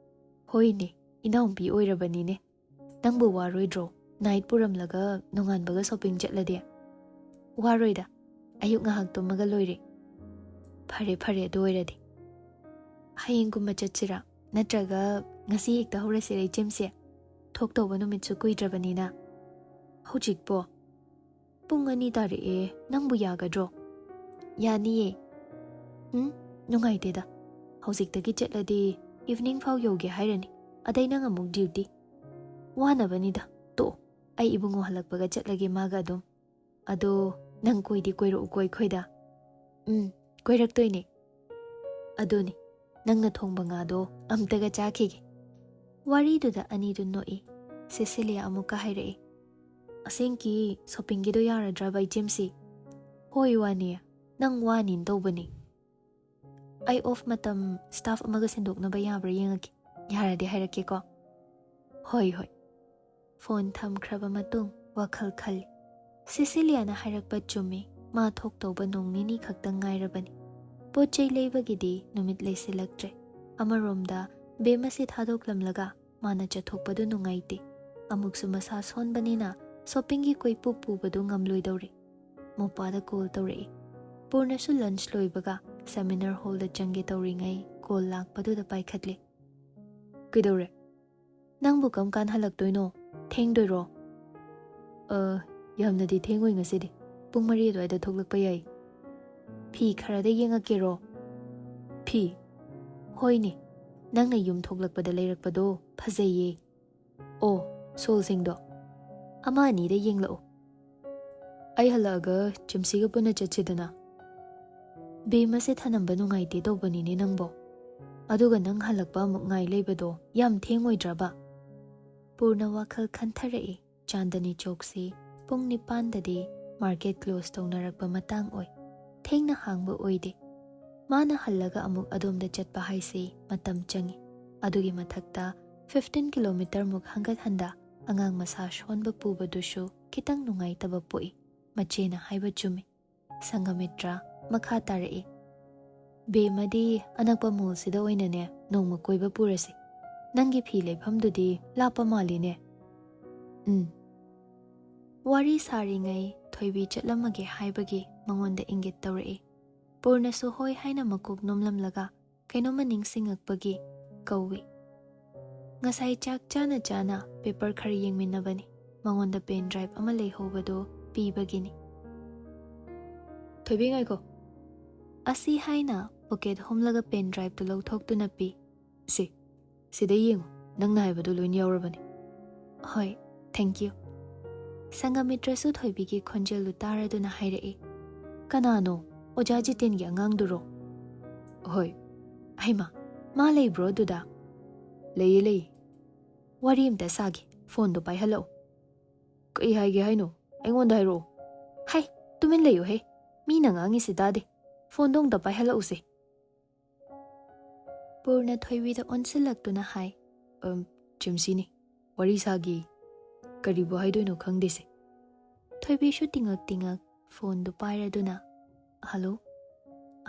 "ꯍꯣꯏꯅꯦ, ꯏꯅꯥꯎꯄꯤ ꯑꯣꯏꯔꯕꯅꯤꯅꯦ꯫ ꯅꯪꯕꯨ ꯋꯥꯔꯣꯏꯗ꯭ꯔꯣ? ꯅꯥꯏꯠ ꯄꯨꯔꯝꯂꯒ ꯅꯣꯡꯉꯥꯟꯕꯒ ꯁꯣꯄꯤꯡ ꯆꯠꯂꯗꯤ?" "ꯋꯥꯔꯣꯏꯗ, ꯑꯌꯨꯛ ꯉꯥꯏꯍꯥꯛ ꯇꯨꯝꯃꯒ ꯂꯣꯏꯔꯦ꯫" "ꯐꯔꯦ, ꯐꯔꯦ, ꯑꯗꯨ ꯑꯣꯏꯔꯗꯤ꯫ ꯍꯌꯦꯡꯒꯨꯝꯕ ꯆꯠꯁꯤꯔꯥ? ꯅꯠꯇ꯭ꯔꯒ ꯉꯁꯤ ꯍꯦꯛꯇ ꯍꯧꯔꯁꯤꯔꯥ, ꯏꯆꯦꯝꯁꯦ? ꯊꯣꯛꯇꯧꯕ ꯅꯨꯃꯤꯠꯁꯨ ꯀꯨꯏꯗ꯭ꯔꯕꯅꯤꯅ꯫" "ꯍꯧꯖꯤꯛꯄꯣ? ꯄꯨꯡ ꯑꯅꯤ ꯇꯥꯔꯛꯑꯦ, ꯅꯪꯕꯨ ꯌꯥꯒꯗ꯭ꯔꯣ?" "ꯌꯥꯅꯤꯌꯦ꯫" "ꯎꯝ, ꯅꯨꯡꯉꯥꯏꯇꯦꯗ꯫ ꯍꯧꯖꯤꯛꯇꯒꯤ ꯆꯠꯂꯗꯤ ꯏꯚꯤꯅꯤꯡ ꯐꯥꯎ ꯌꯧꯒꯦ ꯍꯥꯏꯔꯅꯤ꯫ ꯑꯗꯩ ꯅꯪ ꯑꯃꯨꯛ ꯗ꯭ꯌꯨꯇꯤ꯫ ꯋꯥꯅꯕꯅꯤꯗ, ꯇꯣꯛꯑꯣ꯫ ꯑꯩ ꯏꯕꯨꯡꯉꯣ ꯍꯜꯂꯛꯄꯒ ꯆꯠꯂꯒꯦ ꯃꯥꯒ ꯑꯗꯨꯝ꯫ ꯑꯗꯣ ꯅꯪ ꯀꯣꯏꯗꯤ ꯀꯣꯏꯔꯛꯎꯀꯣ ꯑꯩꯈꯣꯏꯗ꯫" "ꯎꯝ, ꯀꯣꯏꯔꯛꯇꯣꯏꯅꯦ꯫" "ꯑꯗꯨꯅꯤ, ꯅꯪꯅ ꯊꯣꯡꯕ ꯉꯥꯗꯣ ꯑꯝꯇꯒ ꯆꯥꯈꯤꯒꯦ꯫" ꯋꯥꯔꯤꯗꯨꯗ ꯑꯅꯤꯗꯨ ꯅꯣꯛꯏ꯫ ꯁꯤꯁꯤꯂꯤꯌꯥ ꯑꯃꯨꯛꯀ ꯍꯥꯏꯔꯛꯏ, "ꯑꯁꯦꯡꯀꯤ ꯁꯣꯄꯤꯡꯒꯤꯗꯣ ꯌꯥꯔꯗ꯭ꯔꯕ, ꯏꯆꯦꯝꯁꯤ?" "ꯍꯣꯏ, ꯋꯥꯅꯤ, ꯅꯪ ꯋꯥꯅꯤꯅ ꯇꯧꯕꯅꯤ꯫ ꯑꯩ ꯑꯣꯐ ꯃꯇꯝ ꯁ꯭ꯇꯥꯐ ꯑꯃꯒ ꯁꯤꯟꯗꯣꯛꯅꯕ ꯌꯥꯕ꯭ꯔꯥ ꯌꯦꯡꯉꯒꯦ, ꯌꯥꯔꯗꯤ ꯍꯥꯏꯔꯛꯀꯦꯀꯣ꯫" "ꯍꯣꯏ, ꯍꯣꯏ꯫" ꯐꯣꯟ ꯊꯝꯈ꯭ꯔꯕ ꯃꯇꯨꯡ ꯋꯥꯈꯜ ꯈꯜꯂꯤ꯫ ꯁꯤꯁꯤꯂꯤꯌꯥꯅ ꯍꯥꯏꯔꯛꯄ ꯆꯨꯝꯃꯤ, ꯃꯥ ꯊꯣꯛꯇꯧꯕ ꯅꯣꯡ ꯅꯤꯅꯤ ꯈꯛꯇꯪ ꯉꯥꯏꯔꯕꯅꯤ꯫ ꯄꯣꯠ ꯆꯩ ꯂꯩꯕꯒꯤꯗꯤ ꯅꯨꯃꯤꯠ ꯂꯩꯁꯤꯜꯂꯛꯇ꯭ꯔꯦ꯫ ꯑꯃꯔꯣꯝꯗ ꯕꯦꯝ ꯑꯁꯤ ꯊꯥꯗꯣꯛꯂꯝꯂꯒ ꯃꯥꯅ ꯆꯠꯊꯣꯛꯄꯗꯨ ꯅꯨꯡꯉꯥꯏꯇꯦ꯫ ꯑꯃꯨꯛꯁꯨ ꯃꯁꯥ ꯁꯣꯟꯕꯅꯤꯅ ꯁꯣꯞꯄꯤꯡꯒꯤ ꯀꯣꯏꯄꯨ ꯄꯨꯕꯗꯨ ꯉꯝꯂꯣꯏꯗꯧꯔꯦ꯫ ꯃꯧꯄꯥꯗ ꯀꯣꯜ ꯇꯧꯔꯛꯏ꯫ ꯄꯨꯔꯅꯁꯨ ꯂꯟꯆ ꯂꯣꯏꯕꯒ ꯁꯦꯃꯤꯅꯥꯔ ꯍꯣꯜꯗ ꯆꯪꯒꯦ ꯇꯧꯔꯤꯉꯩ ꯀꯣꯜ ꯂꯥꯛꯄꯗꯨꯗ ꯄꯥꯏꯈꯠꯂꯤ꯫ "ꯀꯩꯗꯧꯔꯦ? ꯅꯪꯕꯨ ꯀꯔꯝ ꯀꯥꯟ ꯍꯜꯂꯛꯇꯣꯏꯅꯣ? ꯊꯦꯡꯗꯣꯏꯔꯣ?" "ꯑ, ꯌꯥꯝꯅꯗꯤ ꯊꯦꯡꯉꯣꯏ ꯉꯁꯤꯗꯤ꯫ ꯄꯨꯡ ꯃꯔꯤ ꯑꯗꯨꯋꯥꯏꯗ ꯊꯣꯛꯂꯛꯄ ꯌꯥꯏ꯫" "ꯐꯤ ꯈꯔꯗ ꯌꯦꯡꯉꯛꯀꯦꯔꯣ?" "ꯐꯤ?" "ꯍꯣꯏꯅꯦ, ꯅꯪꯅ ꯌꯨꯝ ꯊꯣꯛꯂꯛꯄꯗ ꯂꯩꯔꯛꯄꯗꯣ ꯐꯖꯩꯌꯦ꯫" "ꯑꯣ, ꯁꯣꯜꯁꯤꯡꯗꯣ ꯑꯃ ꯑꯅꯤꯗ ꯌꯦꯡꯂꯛꯑꯣ꯫" "ꯑꯩ ꯍꯜꯂꯛꯑꯒ ꯆꯤꯝꯁꯤꯒ ꯄꯨꯟꯅ ꯆꯠꯁꯤꯗꯅ꯫" "ꯕꯦꯝꯃꯁꯦ ꯊꯅꯝꯕ ꯅꯨꯡꯉꯥꯏꯇꯦ ꯇꯧꯕꯅꯤꯅꯦ ꯅꯪꯕꯣ꯫ ꯑꯗꯨꯒ ꯅꯪ ꯍꯜꯂꯛꯄ ꯑꯃꯨꯛ ꯉꯥꯏ ꯂꯩꯕꯗꯣ ꯌꯥꯝ ꯊꯦꯡꯉꯣꯏꯗ꯭ꯔꯕ?" ꯄꯨꯔꯅ ꯋꯥꯈꯜ ꯈꯟꯊꯔꯛꯏ꯫ ꯆꯥꯟꯗꯅꯤ ꯆꯧꯛꯁꯤ ꯄꯨꯡ ꯅꯤꯄꯥꯟꯗꯗꯤ ꯃꯥꯔꯀꯦꯠ ꯀ꯭ꯂꯣꯁ ꯇꯧꯅꯔꯛꯄ ꯃꯇꯥꯡ ꯑꯣꯏ꯫ ꯊꯦꯡꯅ ꯍꯥꯡꯕ ꯑꯣꯏꯗꯦ꯫ ꯃꯥꯅ ꯍꯜꯂꯒ ꯑꯃꯨꯛ ꯑꯗꯣꯝꯗ ꯆꯠꯄ ꯍꯥꯏꯁꯤ ꯃꯇꯝ ꯆꯪꯏ꯫ ꯑꯗꯨꯒꯤ ꯃꯊꯛꯇ fifteen kilometre ꯃꯨꯛ ꯍꯪꯒꯠ ꯍꯟꯗ ꯑꯉꯥꯡ ꯃꯁꯥ ꯁꯣꯟꯕ ꯄꯨꯕꯗꯨꯁꯨ ꯈꯤꯇꯪ ꯅꯨꯡꯉꯥꯏꯇꯕ ꯄꯣꯛꯏ꯫ ꯃꯆꯦꯅ ꯍꯥꯏꯕ ꯆꯨꯝꯃꯤ꯫ ꯁꯪꯒꯃꯤꯇ꯭ꯔ ꯃꯈꯥ ꯇꯥꯔꯛꯏ꯫ "ꯕꯦꯝꯃꯗꯤ ꯑꯅꯛꯄ ꯃꯣꯜꯁꯤꯗ ꯑꯣꯏꯅꯅꯦ ꯅꯣꯡꯃ ꯀꯣꯏꯕ ꯄꯨꯔꯁꯤ꯫ ꯅꯪꯒꯤ ꯐꯤ ꯂꯩꯐꯝꯗꯨꯗꯤ ꯂꯥꯞꯄ ꯃꯥꯜꯂꯤꯅꯦ꯫" "ꯎꯝ꯫" ꯋꯥꯔꯤ ꯁꯥꯔꯤꯉꯩ ꯊꯣꯏꯕꯤ ꯆꯠꯂꯝꯃꯒꯦ ꯍꯥꯏꯕꯒꯤ ꯃꯉꯣꯟꯗ ꯏꯪꯒꯤꯠ ꯇꯧꯔꯛꯏ꯫ ꯄꯨꯔꯅꯁꯨ ꯍꯣꯏ ꯍꯥꯏꯅ ꯃꯀꯣꯛ ꯅꯣꯝꯂꯝꯂꯒ ꯀꯩꯅꯣꯝꯃ ꯅꯤꯡꯁꯤꯡꯉꯛꯄꯒꯤ ꯀꯧꯏ꯫ ꯉꯁꯥꯏ ꯆꯥꯛ ꯆꯥꯅ ꯆꯥꯅ ꯄꯦꯄꯔ ꯈꯔ ꯌꯦꯡꯃꯤꯟꯅꯕꯅꯤ꯫ ꯃꯉꯣꯟꯗ ꯄꯦꯟ ꯗ꯭ꯔꯥꯏꯚ ꯑꯃ ꯂꯩꯍꯧꯕꯗꯨ ꯄꯤꯕꯒꯤꯅꯤ꯫ "ꯊꯣꯏꯕꯤ, ꯉꯥꯏꯈꯣ꯫" ꯑꯁꯤ ꯍꯥꯏꯅ ꯄꯣꯀꯦꯠ ꯍꯨꯝꯂꯒ ꯄꯦꯟ ꯗ꯭ꯔꯥꯏꯚꯇꯨ ꯂꯧꯊꯣꯛꯇꯨꯅ ꯄꯤ꯫ "ꯁꯤ, ꯁꯤꯗ ꯌꯦꯡꯉꯨ, ꯅꯪꯅ ꯍꯥꯏꯕꯗꯨ ꯂꯣꯏꯅ ꯌꯥꯎꯔꯕꯅꯤ꯫" "ꯍꯣꯏ, thank you꯫" ꯁꯪꯒꯃꯤꯇ꯭ꯔꯁꯨ ꯊꯣꯏꯕꯤꯒꯤ ꯈꯣꯟꯖꯦꯜꯗꯨ ꯇꯥꯔꯗꯨꯅ ꯍꯥꯏꯔꯛꯏ꯫ "ꯀꯅꯥꯅꯣ? ꯑꯣꯖꯥ ꯖꯤꯇꯦꯟꯒꯤ ꯑꯉꯥꯡꯗꯨꯔꯣ?" "ꯍꯣꯏ꯫" "ꯍꯩꯃꯥ, ꯃꯥ ꯂꯩꯕ꯭ꯔꯣ ꯑꯗꯨꯗ?" "ꯂꯩꯌꯦ, ꯂꯩꯌꯦ꯫ ꯋꯥꯔꯤ ꯑꯝꯇ ꯁꯥꯒꯦ, ꯐꯣꯟꯗꯣ ꯄꯥꯏꯍꯜꯂꯛꯑꯣ꯫" "ꯀꯩ ꯍꯥꯏꯒꯦ ꯍꯥꯏꯅꯣ? ꯑꯩꯉꯣꯟꯗ ꯍꯥꯏꯔꯛꯑꯣ꯫" "ꯍꯩ, ꯇꯨꯃꯤꯟ ꯂꯩꯌꯨꯍꯦ꯫ ꯃꯤꯅ ꯉꯥꯡꯉꯤꯁꯤ ꯇꯥꯗꯦ꯫ ꯐꯣꯟꯗꯣ ꯑꯝꯇ ꯄꯥꯏꯍꯜꯂꯛꯎꯁꯦ꯫" ꯄꯨꯔꯅ ꯊꯣꯏꯕꯤꯗ ꯑꯣꯟꯁꯤꯜꯂꯛꯇꯨꯅ ꯍꯥꯏ, "ꯑꯝ, ꯆꯤꯝꯁꯤꯅꯤ꯫ ꯋꯥꯔꯤ ꯁꯥꯒꯦ꯫ ꯀꯔꯤꯕꯨ ꯍꯥꯏꯗꯣꯏꯅꯣ ꯈꯪꯗꯦꯁꯦ꯫" ꯊꯣꯏꯕꯤꯁꯨ ꯇꯤꯉꯛ ꯇꯤꯉꯛ ꯐꯣꯟꯗꯨ ꯄꯥꯏꯔꯗꯨꯅ, "ꯍꯜꯂꯣ?"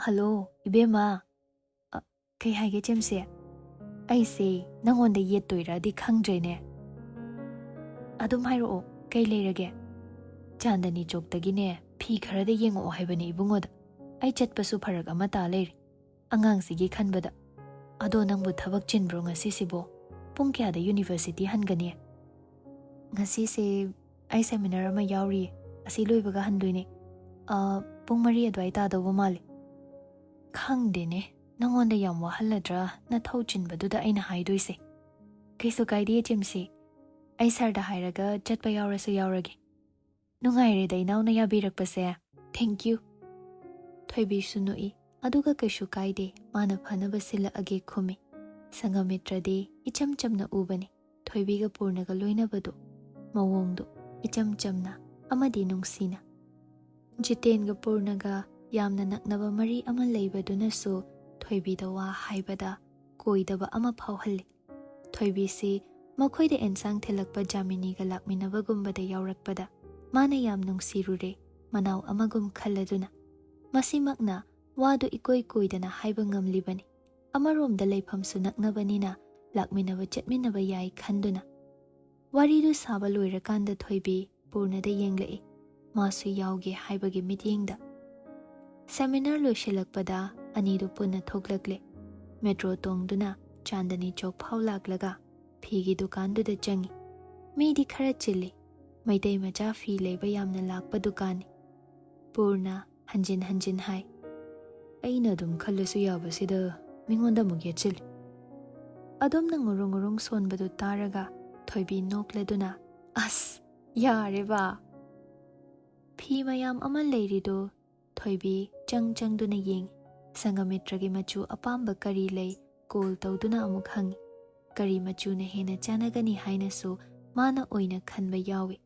"ꯍꯜꯂꯣ, ꯏꯕꯦꯝꯃ꯫" "ꯑ, ꯀꯩ ꯍꯥꯏꯒꯦ, ꯆꯦꯝꯁꯤ? ꯑꯩꯁꯦ ꯅꯪꯉꯣꯟꯗ ꯌꯦꯠꯇꯣꯏꯔꯗꯤ ꯈꯪꯗ꯭ꯔꯦꯅꯦ꯫" "ꯑꯗꯨꯝ ꯍꯥꯏꯔꯛꯑꯣ, "ꯀꯩ ꯂꯩꯔꯒꯦ?" "ꯆꯥꯟꯗꯅꯤ ꯆꯣꯛꯇꯒꯤꯅꯦ ꯐꯤ ꯈꯔꯗ ꯌꯦꯡꯉꯛꯑꯣ ꯍꯥꯏꯕꯅꯦ ꯏꯕꯨꯡꯉꯣꯗ꯫ ꯑꯩ ꯆꯠꯄꯁꯨ ꯐꯔꯛ ꯑꯃ ꯇꯥ ꯂꯩꯔꯦ ꯑꯉꯥꯡꯁꯤꯒꯤ ꯈꯟꯕꯗ꯫ ꯑꯗꯣ ꯅꯪꯕꯨ ꯊꯕꯛ ꯆꯤꯟꯕ꯭ꯔꯣ ꯉꯁꯤꯁꯤꯕꯣ? ꯄꯨꯡ ꯀꯌꯥꯗ ꯌꯨꯅꯤꯚꯔꯁꯤꯇꯤ ꯍꯟꯒꯅꯤ?" "ꯉꯁꯤꯁꯦ ꯑꯩ ꯁꯦꯃꯤꯅꯥꯔ ꯑꯃ ꯌꯥꯎꯔꯤꯌꯦ꯫ ꯑꯁꯤ ꯂꯣꯏꯕꯒ ꯍꯟꯗꯣꯏꯅꯦ꯫ ꯑ, ꯄꯨꯡ ꯃꯔꯤ ꯑꯗꯨꯋꯥꯏ ꯇꯥꯗꯧꯕ ꯃꯥꯜꯂꯦ꯫" "ꯈꯪꯗꯦꯅꯦ, ꯅꯪꯉꯣꯟꯗ ꯌꯥꯝ ꯋꯥꯍꯜꯂꯗ꯭ꯔꯥ ꯅꯊꯧ ꯆꯤꯟꯕꯗꯨꯗ ꯑꯩꯅ ꯍꯥꯏꯗꯣꯏꯁꯦ꯫ ꯀꯩꯁꯨ ꯀꯥꯏꯗꯦ ꯖꯤꯝꯁꯤ꯫ ꯑꯩ ꯁꯥꯔꯗ ꯍꯥꯏꯔꯒ ꯆꯠꯄ ꯌꯥꯎꯔꯁꯨ ꯌꯥꯎꯔꯒꯦ꯫" "ꯅꯨꯡꯉꯥꯏꯔꯦꯗ ꯏꯅꯥꯎꯅ ꯌꯥꯕꯤꯔꯛꯄꯁꯦ꯫ Thank you꯫" ꯊꯣꯏꯕꯤꯁꯨ ꯅꯣꯛꯏ, ꯑꯗꯨꯒ "ꯀꯩꯁꯨ ꯀꯥꯏꯗꯦ, ꯃꯥꯅ ꯐꯅꯕ ꯁꯤꯜꯂꯛꯑꯒꯦ" ꯈꯨꯝꯃꯤ꯫ ꯁꯪꯒꯃꯤꯇ꯭ꯔꯗꯤ ꯏꯆꯝ ꯆꯝꯅ ꯎꯕꯅꯤ꯫ ꯊꯣꯏꯕꯤꯒ ꯄꯨꯔꯅꯒ ꯂꯣꯏꯅꯕꯗꯨ, ꯃꯑꯣꯡꯗꯨ ꯏꯆꯝ ꯆꯝꯅ ꯑꯃꯗꯤ ꯅꯨꯡꯁꯤꯅ꯫ ꯖꯤꯇꯦꯟꯒ ꯄꯨꯔꯅꯒ ꯌꯥꯝꯅ ꯅꯛꯅꯕ ꯃꯔꯤ ꯑꯃ ꯂꯩꯕꯗꯨꯅꯁꯨ ꯊꯣꯏꯕꯤꯗ ꯋꯥ ꯍꯥꯏꯕꯗ ꯀꯣꯏꯗꯕ ꯑꯃ ꯐꯥꯎꯍꯜꯂꯤ꯫ ꯊꯣꯏꯕꯤꯁꯤ ꯃꯈꯣꯏꯗ ꯑꯦꯟꯁꯥꯡ ꯊꯤꯜꯂꯛꯄ ꯖꯥꯃꯤꯅꯤꯒ ꯂꯥꯛꯃꯤꯟꯅꯕꯒꯨꯝꯕꯗ ꯌꯥꯎꯔꯛꯄꯗ ꯃꯥꯅ ꯌꯥꯝ ꯅꯨꯡꯁꯤꯔꯨꯔꯦ, ꯃꯅꯥꯎ ꯑꯃꯒꯨꯝ ꯈꯜꯂꯗꯨꯅ꯫ ꯃꯁꯤꯃꯛꯅ ꯋꯥꯗꯨ ꯏꯀꯣꯏ ꯀꯣꯏꯗꯅ ꯍꯥꯏꯕ ꯉꯝꯂꯤꯕꯅꯤ꯫ ꯑꯃꯔꯣꯝꯗ ꯂꯩꯐꯝꯁꯨ ꯅꯛꯅꯕꯅꯤꯅ ꯂꯥꯛꯃꯤꯟꯅꯕ ꯆꯠꯃꯤꯟꯅꯕ ꯌꯥꯏ ꯈꯟꯗꯨꯅ꯫ ꯋꯥꯔꯤꯗꯨ ꯁꯥꯕ ꯂꯣꯏꯔꯀꯥꯟꯗ ꯊꯣꯏꯕꯤ ꯄꯨꯔꯅꯗ ꯌꯦꯡꯂꯛꯏ, ꯃꯥꯁꯨ ꯌꯥꯎꯒꯦ ꯍꯥꯏꯕꯒꯤ ꯃꯤꯠꯌꯦꯡꯗ꯫ ꯁꯦꯃꯤꯅꯥꯔ ꯂꯣꯏꯁꯤꯜꯂꯛꯄꯗ ꯑꯅꯤꯗꯨ ꯄꯨꯟꯅ ꯊꯣꯛꯂꯛꯂꯦ꯫ ꯃꯦꯇ꯭ꯔꯣ ꯇꯣꯡꯗꯨꯅ ꯆꯥꯟꯗꯅꯤ ꯆꯧꯛ ꯐꯥꯎ ꯂꯥꯛꯂꯒ ꯐꯤꯒꯤ ꯗꯨꯀꯥꯟꯗꯨꯗ ꯆꯪꯉꯤ꯫ ꯃꯤꯗꯤ ꯈꯔ ꯆꯤꯜꯂꯤ꯫ ꯃꯩꯇꯩ ꯃꯆꯥ ꯐꯤ ꯂꯩꯕ ꯌꯥꯝꯅ ꯂꯥꯛꯄ ꯗꯨꯀꯥꯟꯅꯤ꯫ ꯄꯨꯔꯅ ꯍꯟꯖꯤꯟ ꯍꯟꯖꯤꯟ ꯍꯥꯏ꯫ "ꯑꯩꯅ ꯑꯗꯨꯝ ꯈꯜꯂꯁꯨ ꯌꯥꯕꯁꯤꯗ ꯃꯤꯉꯣꯟꯗ ꯑꯃꯨꯛ ꯌꯦꯠꯁꯤꯜꯂꯤ꯫" ꯑꯗꯨꯝꯅ ꯉꯨꯔꯨꯡ ꯉꯨꯔꯨꯡ ꯁꯣꯟꯕꯗꯨ ꯇꯥꯔꯒ ꯊꯣꯏꯕꯤ ꯅꯣꯛꯂꯗꯨꯅ, "ꯑꯁ, ꯌꯥꯔꯦꯕ!" ꯐꯤ ꯃꯌꯥꯝ ꯑꯃ ꯂꯩꯔꯤꯗꯨ ꯊꯣꯏꯕꯤ ꯆꯪ ꯆꯪꯗꯨꯅ ꯌꯦꯡꯉꯤ꯫ ꯁꯪꯒꯃꯤꯇ꯭ꯔꯒꯤ ꯃꯆꯨ ꯑꯄꯥꯝꯕ ꯀꯔꯤ ꯂꯩ ꯀꯣꯜ ꯇꯧꯗꯨꯅ ꯑꯃꯨꯛ ꯍꯪꯉꯤ꯫ ꯀꯔꯤ ꯃꯆꯨꯅ ꯍꯦꯟꯅ ꯆꯥꯟꯅꯒꯅꯤ ꯍꯥꯏꯅꯁꯨ ꯃꯥꯅ ꯑꯣꯏꯅ ꯈꯟꯕ ꯌꯥꯎꯏ꯫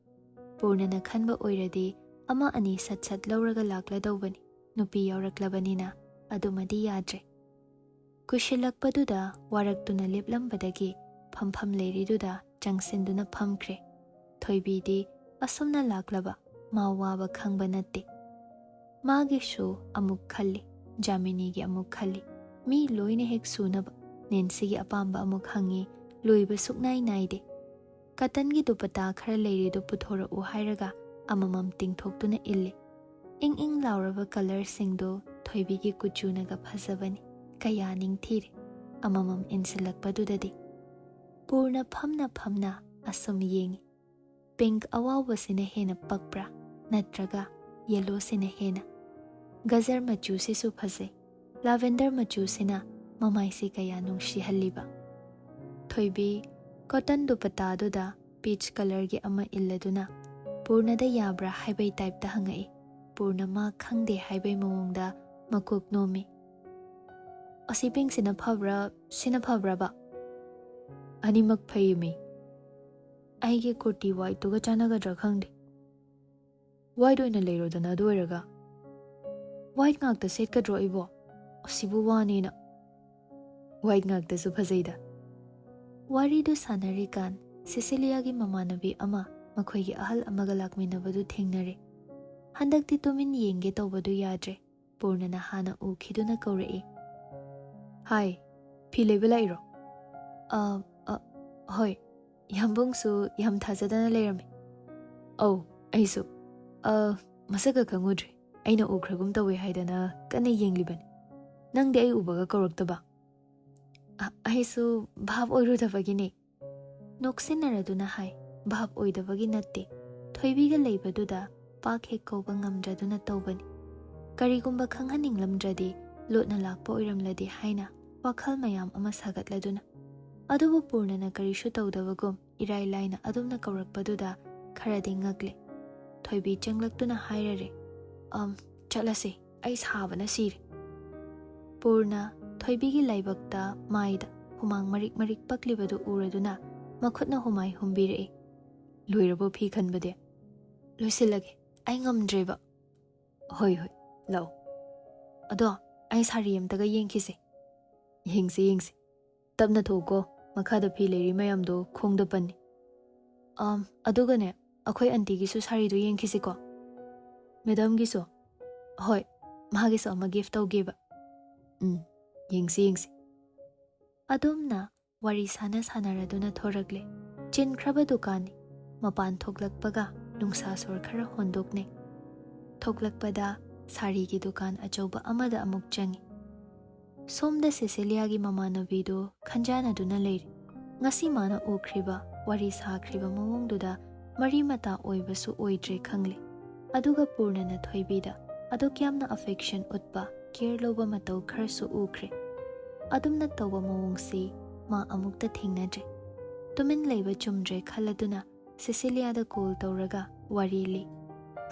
ꯄꯨꯔꯅꯅ ꯈꯟꯕ ꯑꯣꯏꯔꯗꯤ ꯑꯃ ꯑꯅꯤ ꯁꯠ ꯁꯠ ꯂꯧꯔꯒ ꯂꯥꯛꯂꯗꯧꯕꯅꯤ꯫ ꯅꯨꯄꯤ ꯌꯥꯎꯔꯛꯂꯕꯅꯤꯅ ꯑꯗꯨꯃꯗꯤ ꯌꯥꯗ꯭ꯔꯦ꯫ ꯀꯨꯏꯁꯤꯜꯂꯛꯄꯗꯨꯗ ꯋꯥꯔꯛꯇꯨꯅ ꯂꯦꯞꯂꯝꯕꯗꯒꯤ ꯐꯝꯐꯝ ꯂꯩꯔꯤꯗꯨꯗ ꯆꯪꯁꯤꯟꯗꯨꯅ ꯐꯝꯈ꯭ꯔꯦ꯫ ꯊꯣꯏꯕꯤꯗꯤ ꯑꯁꯨꯝꯅ ꯂꯥꯛꯂꯕ ꯃꯥ ꯋꯥꯕ ꯈꯪꯕ ꯅꯠꯇꯦ꯫ ꯃꯥꯒꯤꯁꯨ ꯑꯃꯨꯛ ꯈꯜꯂꯤ, ꯖꯥꯃꯤꯅꯤꯒꯤ ꯑꯃꯨꯛ ꯈꯜꯂꯤ꯫ ꯃꯤ ꯂꯣꯏꯅ ꯍꯦꯛ ꯁꯨꯅꯕ ꯅꯦꯟꯁꯤꯒꯤ ꯑꯄꯥꯝꯕ ꯑꯃꯨꯛ ꯍꯪꯉꯤ, ꯂꯣꯏꯕ ꯁꯨꯛꯅꯥꯏ ꯅꯥꯏꯗꯦ꯫ ꯀꯇꯟꯒꯤ ꯗꯨꯄꯇꯥ ꯈꯔ ꯂꯩꯔꯤꯗꯨ ꯄꯨꯊꯣꯔꯛꯎ ꯍꯥꯏꯔꯒ ꯑꯃꯃꯝ ꯇꯤꯡꯊꯣꯛꯇꯨꯅ ꯏꯜꯂꯤ꯫ ꯏꯪ ꯏꯪ ꯂꯥꯎꯔꯕ ꯀꯂꯔꯁꯤꯡꯗꯨ ꯊꯣꯏꯕꯤꯒꯤ ꯀꯨꯆꯨꯅꯒ ꯐꯖꯕꯅꯤ꯫ ꯀꯌꯥ ꯅꯤꯡꯊꯤꯔꯦ꯫ ꯑꯃꯃꯝ ꯏꯟꯁꯤꯜꯂꯛꯄꯗꯨꯗꯗꯤ ꯄꯨꯔꯅ ꯐꯝꯅ ꯐꯝꯅ ꯑꯁꯨꯝ ꯌꯦꯡꯏ꯫ ꯄꯤꯡꯛ ꯑꯋꯥꯎꯕꯁꯤꯅ ꯍꯦꯟꯅ ꯄꯛꯄ꯭ꯔꯥ, ꯅꯠꯇ꯭ꯔꯒ ꯌꯦꯂꯣꯁꯤꯅ ꯍꯦꯟꯅ? ꯒꯖꯔ ꯃꯆꯨꯁꯤꯁꯨ ꯐꯖꯩ꯫ ꯂꯥꯚꯦꯟꯗꯔ ꯃꯆꯨꯁꯤꯅ ꯃꯃꯥꯏꯁꯤ ꯀꯌꯥ ꯅꯨꯡꯁꯤꯍꯜꯂꯤꯕ꯫ ꯊꯣꯏꯕꯤ, ꯀꯣꯇꯟ ꯗꯨꯄꯇꯥꯗꯨꯗ ꯄꯤꯆ ꯀꯂꯔꯒꯤ ꯑꯃ ꯏꯜꯂꯗꯨꯅ ꯄꯨꯔꯅꯗ ꯌꯥꯕ꯭ꯔꯥ ꯍꯥꯏꯕꯩ ꯇꯥꯏꯞꯇ ꯍꯪꯉꯛꯏ꯫ ꯄꯨꯔꯅ ꯃꯥ ꯈꯪꯗꯦ ꯍꯥꯏꯕꯩ ꯃꯑꯣꯡꯗ ꯃꯀꯣꯛ ꯅꯣꯝꯃꯤ꯫ "ꯑꯁꯤ ꯄꯤꯡꯁꯤꯅ ꯐꯕ꯭ꯔꯥ, ꯁꯤꯅ ꯐꯕ꯭ꯔꯕ?" "ꯑꯅꯤꯃꯛ ꯐꯩꯌꯦꯃꯤ꯫ ꯑꯩꯒꯤ ꯀꯨꯔꯇꯤ ꯋꯥꯏꯠꯇꯨꯒ ꯆꯥꯟꯅꯒꯗ꯭ꯔꯥ ꯈꯪꯗꯦ꯫ ꯋꯥꯏꯠ ꯑꯣꯏꯅ ꯂꯩꯔꯣꯗꯅ ꯑꯗꯨ ꯑꯣꯏꯔꯒ꯫" "ꯋꯥꯏꯠ ꯉꯥꯛꯇ ꯁꯦꯠꯀꯗ꯭ꯔꯣ ꯑꯩꯕꯣ? ꯑꯁꯤꯕꯨ ꯋꯥꯅꯦꯅ꯫" "ꯋꯥꯏꯠ ꯉꯥꯛꯇꯁꯨ ꯐꯖꯩꯗ꯫" ꯋꯥꯔꯤꯗꯨ ꯁꯥꯟꯅꯔꯤꯀꯥꯟ ꯁꯤꯁꯤꯂꯤꯌꯥꯒꯤ ꯃꯃꯥꯟꯅꯕꯤ ꯑꯃ ꯃꯈꯣꯏꯒꯤ ꯑꯍꯜ ꯑꯃꯒ ꯂꯥꯛꯃꯤꯟꯅꯕꯗꯨ ꯊꯦꯡꯅꯔꯦ꯫ ꯍꯟꯗꯛꯇꯤ ꯇꯨꯃꯤꯟ ꯌꯦꯡꯒꯦ ꯇꯧꯕꯗꯨ ꯌꯥꯗ꯭ꯔꯦ꯫ ꯄꯨꯔꯅꯅ ꯍꯥꯟꯅ ꯎꯈꯤꯗꯨꯅ ꯀꯧꯔꯛꯏ꯫ "ꯍꯥꯏ, ꯐꯤ ꯂꯩꯕ ꯂꯥꯛꯏꯔꯣ?" "ꯑ, ꯑ, ꯍꯣꯏ꯫ ꯌꯥꯝꯕꯨꯡꯁꯨ ꯌꯥꯝ ꯊꯥꯖꯗꯅ ꯂꯩꯔꯝꯃꯤ꯫" "ꯑꯧ, ꯑꯩꯁꯨ꯫ ꯑ, ꯃꯁꯛꯀ ꯈꯪꯉꯨꯗ꯭ꯔꯤ꯫ ꯑꯩꯅ ꯎꯈ꯭ꯔꯒꯨꯝ ꯇꯧꯋꯦ ꯍꯥꯏꯗꯅ ꯀꯟꯅ ꯌꯦꯡꯂꯤꯕꯅꯤ꯫ ꯅꯪꯗꯤ ꯑꯩ ꯎꯕꯒ ꯀꯧꯔꯛꯇꯕ?" "ꯑ, ꯑꯩꯁꯨ ꯚꯥꯞ ꯑꯣꯏꯔꯨꯗꯕꯒꯤꯅꯦ꯫" ꯅꯣꯛꯁꯤꯟꯅꯔꯗꯨꯅ ꯍꯥꯏ, "ꯚꯥꯞ ꯑꯣꯏꯗꯕꯒꯤ ꯅꯠꯇꯦ, ꯊꯣꯏꯕꯤꯒ ꯂꯩꯕꯗꯨꯗ ꯄꯥꯛ ꯍꯦꯛ ꯀꯧꯕ ꯉꯝꯗ꯭ꯔꯗꯨꯅ ꯇꯧꯕꯅꯤ꯫ ꯀꯔꯤꯒꯨꯝꯕ ꯈꯪꯍꯟꯅꯤꯡꯂꯝꯗ꯭ꯔꯗꯤ ꯂꯣꯠꯅ ꯂꯥꯛꯄ ꯑꯣꯏꯔꯝꯂꯗꯤ ꯍꯥꯏꯅ ꯋꯥꯈꯜ ꯃꯌꯥꯝ ꯑꯃ ꯁꯥꯒꯠꯂꯗꯨꯅ꯫ ꯑꯗꯨꯕꯨ ꯄꯨꯔꯅꯅ ꯀꯔꯤꯁꯨ ꯇꯧꯗꯕꯒꯨꯝ ꯏꯔꯥꯏ ꯂꯥꯏꯅ ꯑꯗꯨꯝꯅ ꯀꯧꯔꯛꯄꯗꯨꯗ ꯈꯔꯗꯤ ꯉꯛꯂꯦ꯫ ꯊꯣꯏꯕꯤ ꯆꯪꯂꯛꯇꯨꯅ ꯍꯥꯏꯔꯔꯦ, "ꯑꯝ, ꯆꯠꯂꯁꯤ, ꯑꯩ ꯁꯥꯕꯅ ꯁꯤꯔꯦ꯫" ꯄꯨꯔꯅ ꯊꯣꯏꯕꯤꯒꯤ ꯂꯥꯏꯕꯛꯇ ꯃꯥꯏꯗ ꯍꯨꯃꯥꯡ ꯃꯔꯤꯛ ꯃꯔꯤꯛ ꯄꯛꯂꯤꯕꯗꯨ ꯎꯔꯗꯨꯅ ꯃꯈꯨꯠꯅ ꯍꯨꯃꯥꯏ ꯍꯨꯝꯕꯤꯔꯛꯏ꯫ "ꯂꯣꯏꯔꯕꯣ ꯐꯤ ꯈꯟꯕꯗꯤ?" "ꯂꯣꯏꯁꯤꯜꯂꯒꯦ, ꯑꯩ ꯉꯝꯗ꯭ꯔꯦꯕ꯫" "ꯍꯣꯏ, ꯍꯣꯏ, ꯂꯥꯛꯑꯣ꯫ ꯑꯗꯣ ꯑꯩ ꯁꯥꯔꯤ ꯑꯝꯇꯒ ꯌꯦꯡꯈꯤꯁꯦ꯫" "ꯌꯦꯡꯁꯤ, ꯌꯦꯡꯁꯤ꯫ ꯇꯞꯅ ꯊꯣꯛꯎꯀꯣ, ꯃꯈꯥꯗ ꯐꯤ ꯂꯩꯔꯤ ꯃꯌꯥꯝꯗꯣ ꯈꯣꯡꯗ ꯄꯟꯅꯤ꯫" "ꯑꯝ, ꯑꯗꯨꯒꯅꯦ, ꯑꯩꯈꯣꯏ ꯑꯟꯇꯤꯒꯤꯁꯨ ꯁꯥꯔꯤꯗꯣ ꯌꯦꯡꯈꯤꯁꯤꯀꯣ꯫ ꯃꯦꯗꯥꯝꯒꯤꯁꯨ꯫" "ꯍꯣꯏ, ꯃꯥꯒꯤꯁꯨ ꯑꯃ ꯒꯤꯐ ꯇꯧꯒꯦꯕ꯫" "ꯎꯝ, ꯌꯦꯡꯁꯤ, ꯌꯦꯡꯁꯤ꯫" ꯑꯗꯨꯝꯅ ꯋꯥꯔꯤ ꯁꯥꯟꯅ ꯁꯥꯟꯅꯔꯗꯨꯅ ꯊꯣꯔꯛꯂꯦ꯫ ꯆꯤꯟꯈ꯭ꯔꯕ ꯗꯨꯀꯥꯟꯅꯤ꯫ ꯃꯄꯥꯟ ꯊꯣꯛꯂꯛꯄꯒ ꯅꯨꯡꯁꯥ ꯁꯣꯔ ꯈꯔ ꯍꯣꯟꯗꯣꯛꯅꯩ꯫ ꯊꯣꯛꯂꯛꯄꯗ ꯁꯥꯔꯤꯒꯤ ꯗꯨꯀꯥꯟ ꯑꯆꯧꯕ ꯑꯃꯗ ꯑꯃꯨꯛ ꯆꯪꯏ꯫ ꯁꯣꯝꯗ ꯁꯦꯁꯤꯂꯤꯌꯥꯒꯤ ꯃꯃꯥꯟꯅꯕꯤꯗꯨ ꯈꯟꯖꯥꯟꯅꯗꯨꯅ ꯂꯩꯔꯤ꯫ ꯉꯁꯤ ꯃꯥꯅ ꯎꯈ꯭ꯔꯤꯕ, ꯋꯥꯔꯤ ꯁꯥꯈ꯭ꯔꯤꯕ ꯃꯑꯣꯡꯗꯨꯗ ꯃꯔꯤ ꯃꯇꯥ ꯑꯣꯏꯕꯁꯨ ꯑꯣꯏꯗ꯭ꯔꯦ ꯈꯪꯂꯦ꯫ ꯑꯗꯨꯒ ꯄꯨꯔꯅꯅ ꯊꯣꯏꯕꯤꯗ ꯑꯗꯨꯛ ꯌꯥꯝꯅ affection ꯎꯠꯄ, care ꯂꯧꯕ ꯃꯇꯧ ꯈꯔꯁꯨ ꯎꯈ꯭ꯔꯦ꯫ ꯑꯗꯨꯝꯅ ꯇꯧꯕ ꯃꯑꯣꯡꯁꯤ ꯃꯥ ꯑꯃꯨꯛꯇ ꯊꯦꯡꯅꯗ꯭ꯔꯤ꯫ ꯇꯨꯃꯤꯟ ꯂꯩꯕ ꯆꯨꯝꯗ꯭ꯔꯦ ꯈꯜꯂꯗꯨꯅ ꯁꯤꯁꯤꯂꯤꯌꯥꯗ call ꯇꯧꯔꯒ ꯋꯥꯔꯤ ꯂꯤ꯫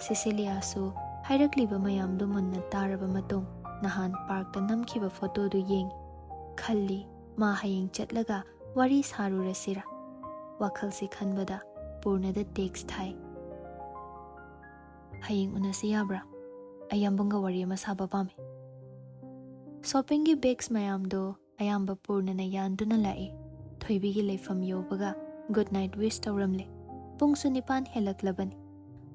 ꯁꯤꯁꯤꯂꯤꯌꯥꯁꯨ ꯍꯥꯏꯔꯛꯂꯤꯕ ꯃꯌꯥꯝꯗꯨ ꯃꯨꯟꯅ ꯇꯥꯔꯕ ꯃꯇꯨꯡ ꯅꯍꯥꯟ parkꯇ ꯅꯝꯈꯤꯕ photoꯗꯨ ꯌꯦꯡꯉꯤ꯫ ꯈꯜꯂꯤ, ꯃꯥ ꯍꯌꯦꯡ ꯆꯠꯂꯒ ꯋꯥꯔꯤ ꯁꯥꯔꯨꯔꯁꯤꯔꯥ? ꯋꯥꯈꯜꯁꯤ ꯈꯟꯕꯗ ꯄꯨꯔꯅꯗ text ꯊꯥꯏ꯫ "ꯍꯌꯦꯡ ꯎꯅꯁꯤ ꯌꯥꯕ꯭ꯔꯥ? ꯑꯩ ꯌꯥꯝꯕꯨꯡꯒ ꯋꯥꯔꯤ ꯑꯃ ꯁꯥꯕ ꯄꯥꯝꯃꯤ꯫" Shoppingꯒꯤ bags ꯃꯌꯥꯝꯗꯣ ꯑꯌꯥꯝꯕ ꯄꯨꯔꯅꯅ ꯌꯥꯟꯗꯨꯅ ꯂꯥꯛꯏ꯫ ꯊꯣꯏꯕꯤꯒꯤ ꯂꯩꯐꯝ ꯌꯧꯕꯒ good night wish ꯇꯧꯔꯝꯂꯦ꯫ ꯄꯨꯡꯁꯨ ꯅꯤꯄꯥꯟ ꯍꯦꯜꯂꯛꯂꯕꯅꯤ꯫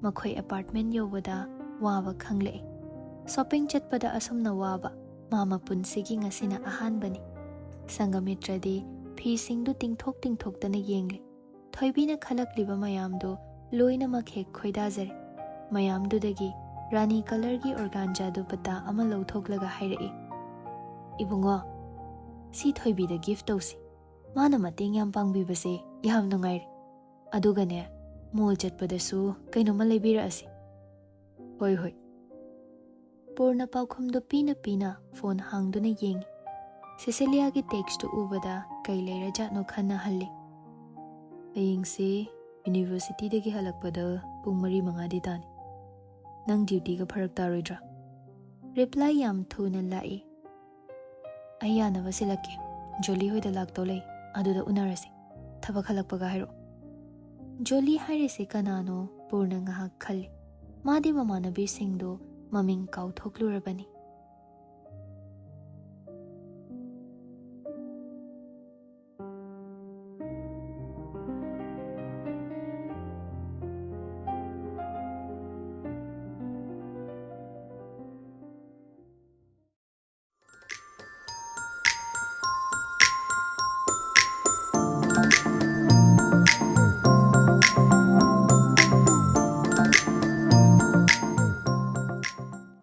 ꯃꯈꯣꯏ apartment ꯌꯧꯕꯗ ꯋꯥꯕ ꯈꯪꯂꯛꯏ꯫ Shopping ꯆꯠꯄꯗ ꯑꯁꯨꯝꯅ ꯋꯥꯕ ꯃꯥ ꯃꯄꯨꯟꯁꯤꯒꯤ ꯉꯁꯤꯅ ꯑꯍꯥꯟꯕꯅꯤ꯫ ꯁꯪꯒꯃꯤꯇ꯭ꯔꯗꯤ ꯐꯤꯁꯤꯡꯗꯨ ꯇꯤꯡꯊꯣꯛ ꯇꯤꯡꯊꯣꯛꯇꯅ ꯌꯦꯡꯂꯤ꯫ ꯊꯣꯏꯕꯤꯅ ꯈꯜꯂꯛꯂꯤꯕ ꯃꯌꯥꯝꯗꯨ ꯂꯣꯏꯅꯃꯛ ꯍꯦꯛ ꯈꯣꯏꯗꯥꯖꯔꯦ꯫ ꯃꯌꯥꯝꯗꯨꯗꯒꯤ ꯔꯥꯅꯤ colourꯒꯤ organza ꯗꯨꯄꯠꯇꯥ ꯑꯃ ꯂꯧꯊꯣꯛꯂꯒ ꯍꯥꯏꯔꯛꯏ, "ꯏꯕꯨꯡꯉꯣ, ꯁꯤ ꯊꯣꯏꯕꯤꯗ gift ꯇꯧꯁꯤ꯫ ꯃꯥꯅ ꯃꯇꯦꯡ ꯌꯥꯝ ꯄꯥꯡꯕꯤꯕꯁꯦ ꯌꯥꯝ ꯅꯨꯡꯉꯥꯏꯔꯦ꯫ ꯑꯗꯨꯒꯅꯦ, mall ꯆꯠꯄꯗꯁꯨ ꯀꯩꯅꯣꯝꯃ ꯂꯩꯕꯤꯔꯛꯑꯁꯤ꯫" "ꯍꯣꯏ, ꯍꯣꯏ꯫" ꯄꯨꯔꯅ ꯄꯥꯎꯈꯨꯝꯗꯨ ꯄꯤꯅ ꯄꯤꯅ phone ꯍꯥꯡꯗꯨꯅ ꯌꯦꯡꯉꯤ꯫ ꯁꯤꯁꯤꯂꯤꯌꯥꯒꯤ textꯇꯨ ꯎꯕꯗ ꯀꯩ ꯂꯩꯔꯖꯥꯠꯅꯣ ꯈꯟꯅ ꯍꯜꯂꯤ꯫ "ꯍꯌꯦꯡꯁꯤ universityꯗꯒꯤ ꯍꯜꯂꯛꯄꯗ ꯄꯨꯡ ꯃꯔꯤ ꯃꯉꯥꯗꯤ ꯇꯥꯅꯤ꯫ ꯅꯪ dutyꯒ ꯐꯔꯛ ꯇꯥꯔꯣꯏꯗ꯭ꯔꯥ?" Reply ꯌꯥꯝ ꯊꯨꯅ ꯂꯥꯛꯏ꯫ "ꯑꯩ ꯌꯥꯅꯕ ꯁꯤꯜꯂꯛꯀꯦ꯫ ꯖꯣꯂꯤ ꯍꯣꯏꯗ ꯂꯥꯛꯇꯧ ꯂꯩ, ꯑꯗꯨꯗ ꯎꯅꯔꯁꯤ꯫ ꯊꯕꯛ ꯍꯜꯂꯛꯄꯒ ꯍꯥꯏꯔꯛꯑꯣ꯫" ꯖꯣꯂꯤ ꯍꯥꯏꯔꯤꯁꯤ ꯀꯅꯥꯅꯣ? ꯄꯨꯔꯅ ꯉꯥꯏꯍꯥꯛ ꯈꯜꯂꯤ꯫ ꯃꯥꯗꯤ ꯃꯃꯥꯟꯅꯕꯤꯁꯤꯡꯗꯨ ꯃꯃꯤꯡ ꯀꯥꯎꯊꯣꯛꯂꯨꯔꯕꯅꯤ꯫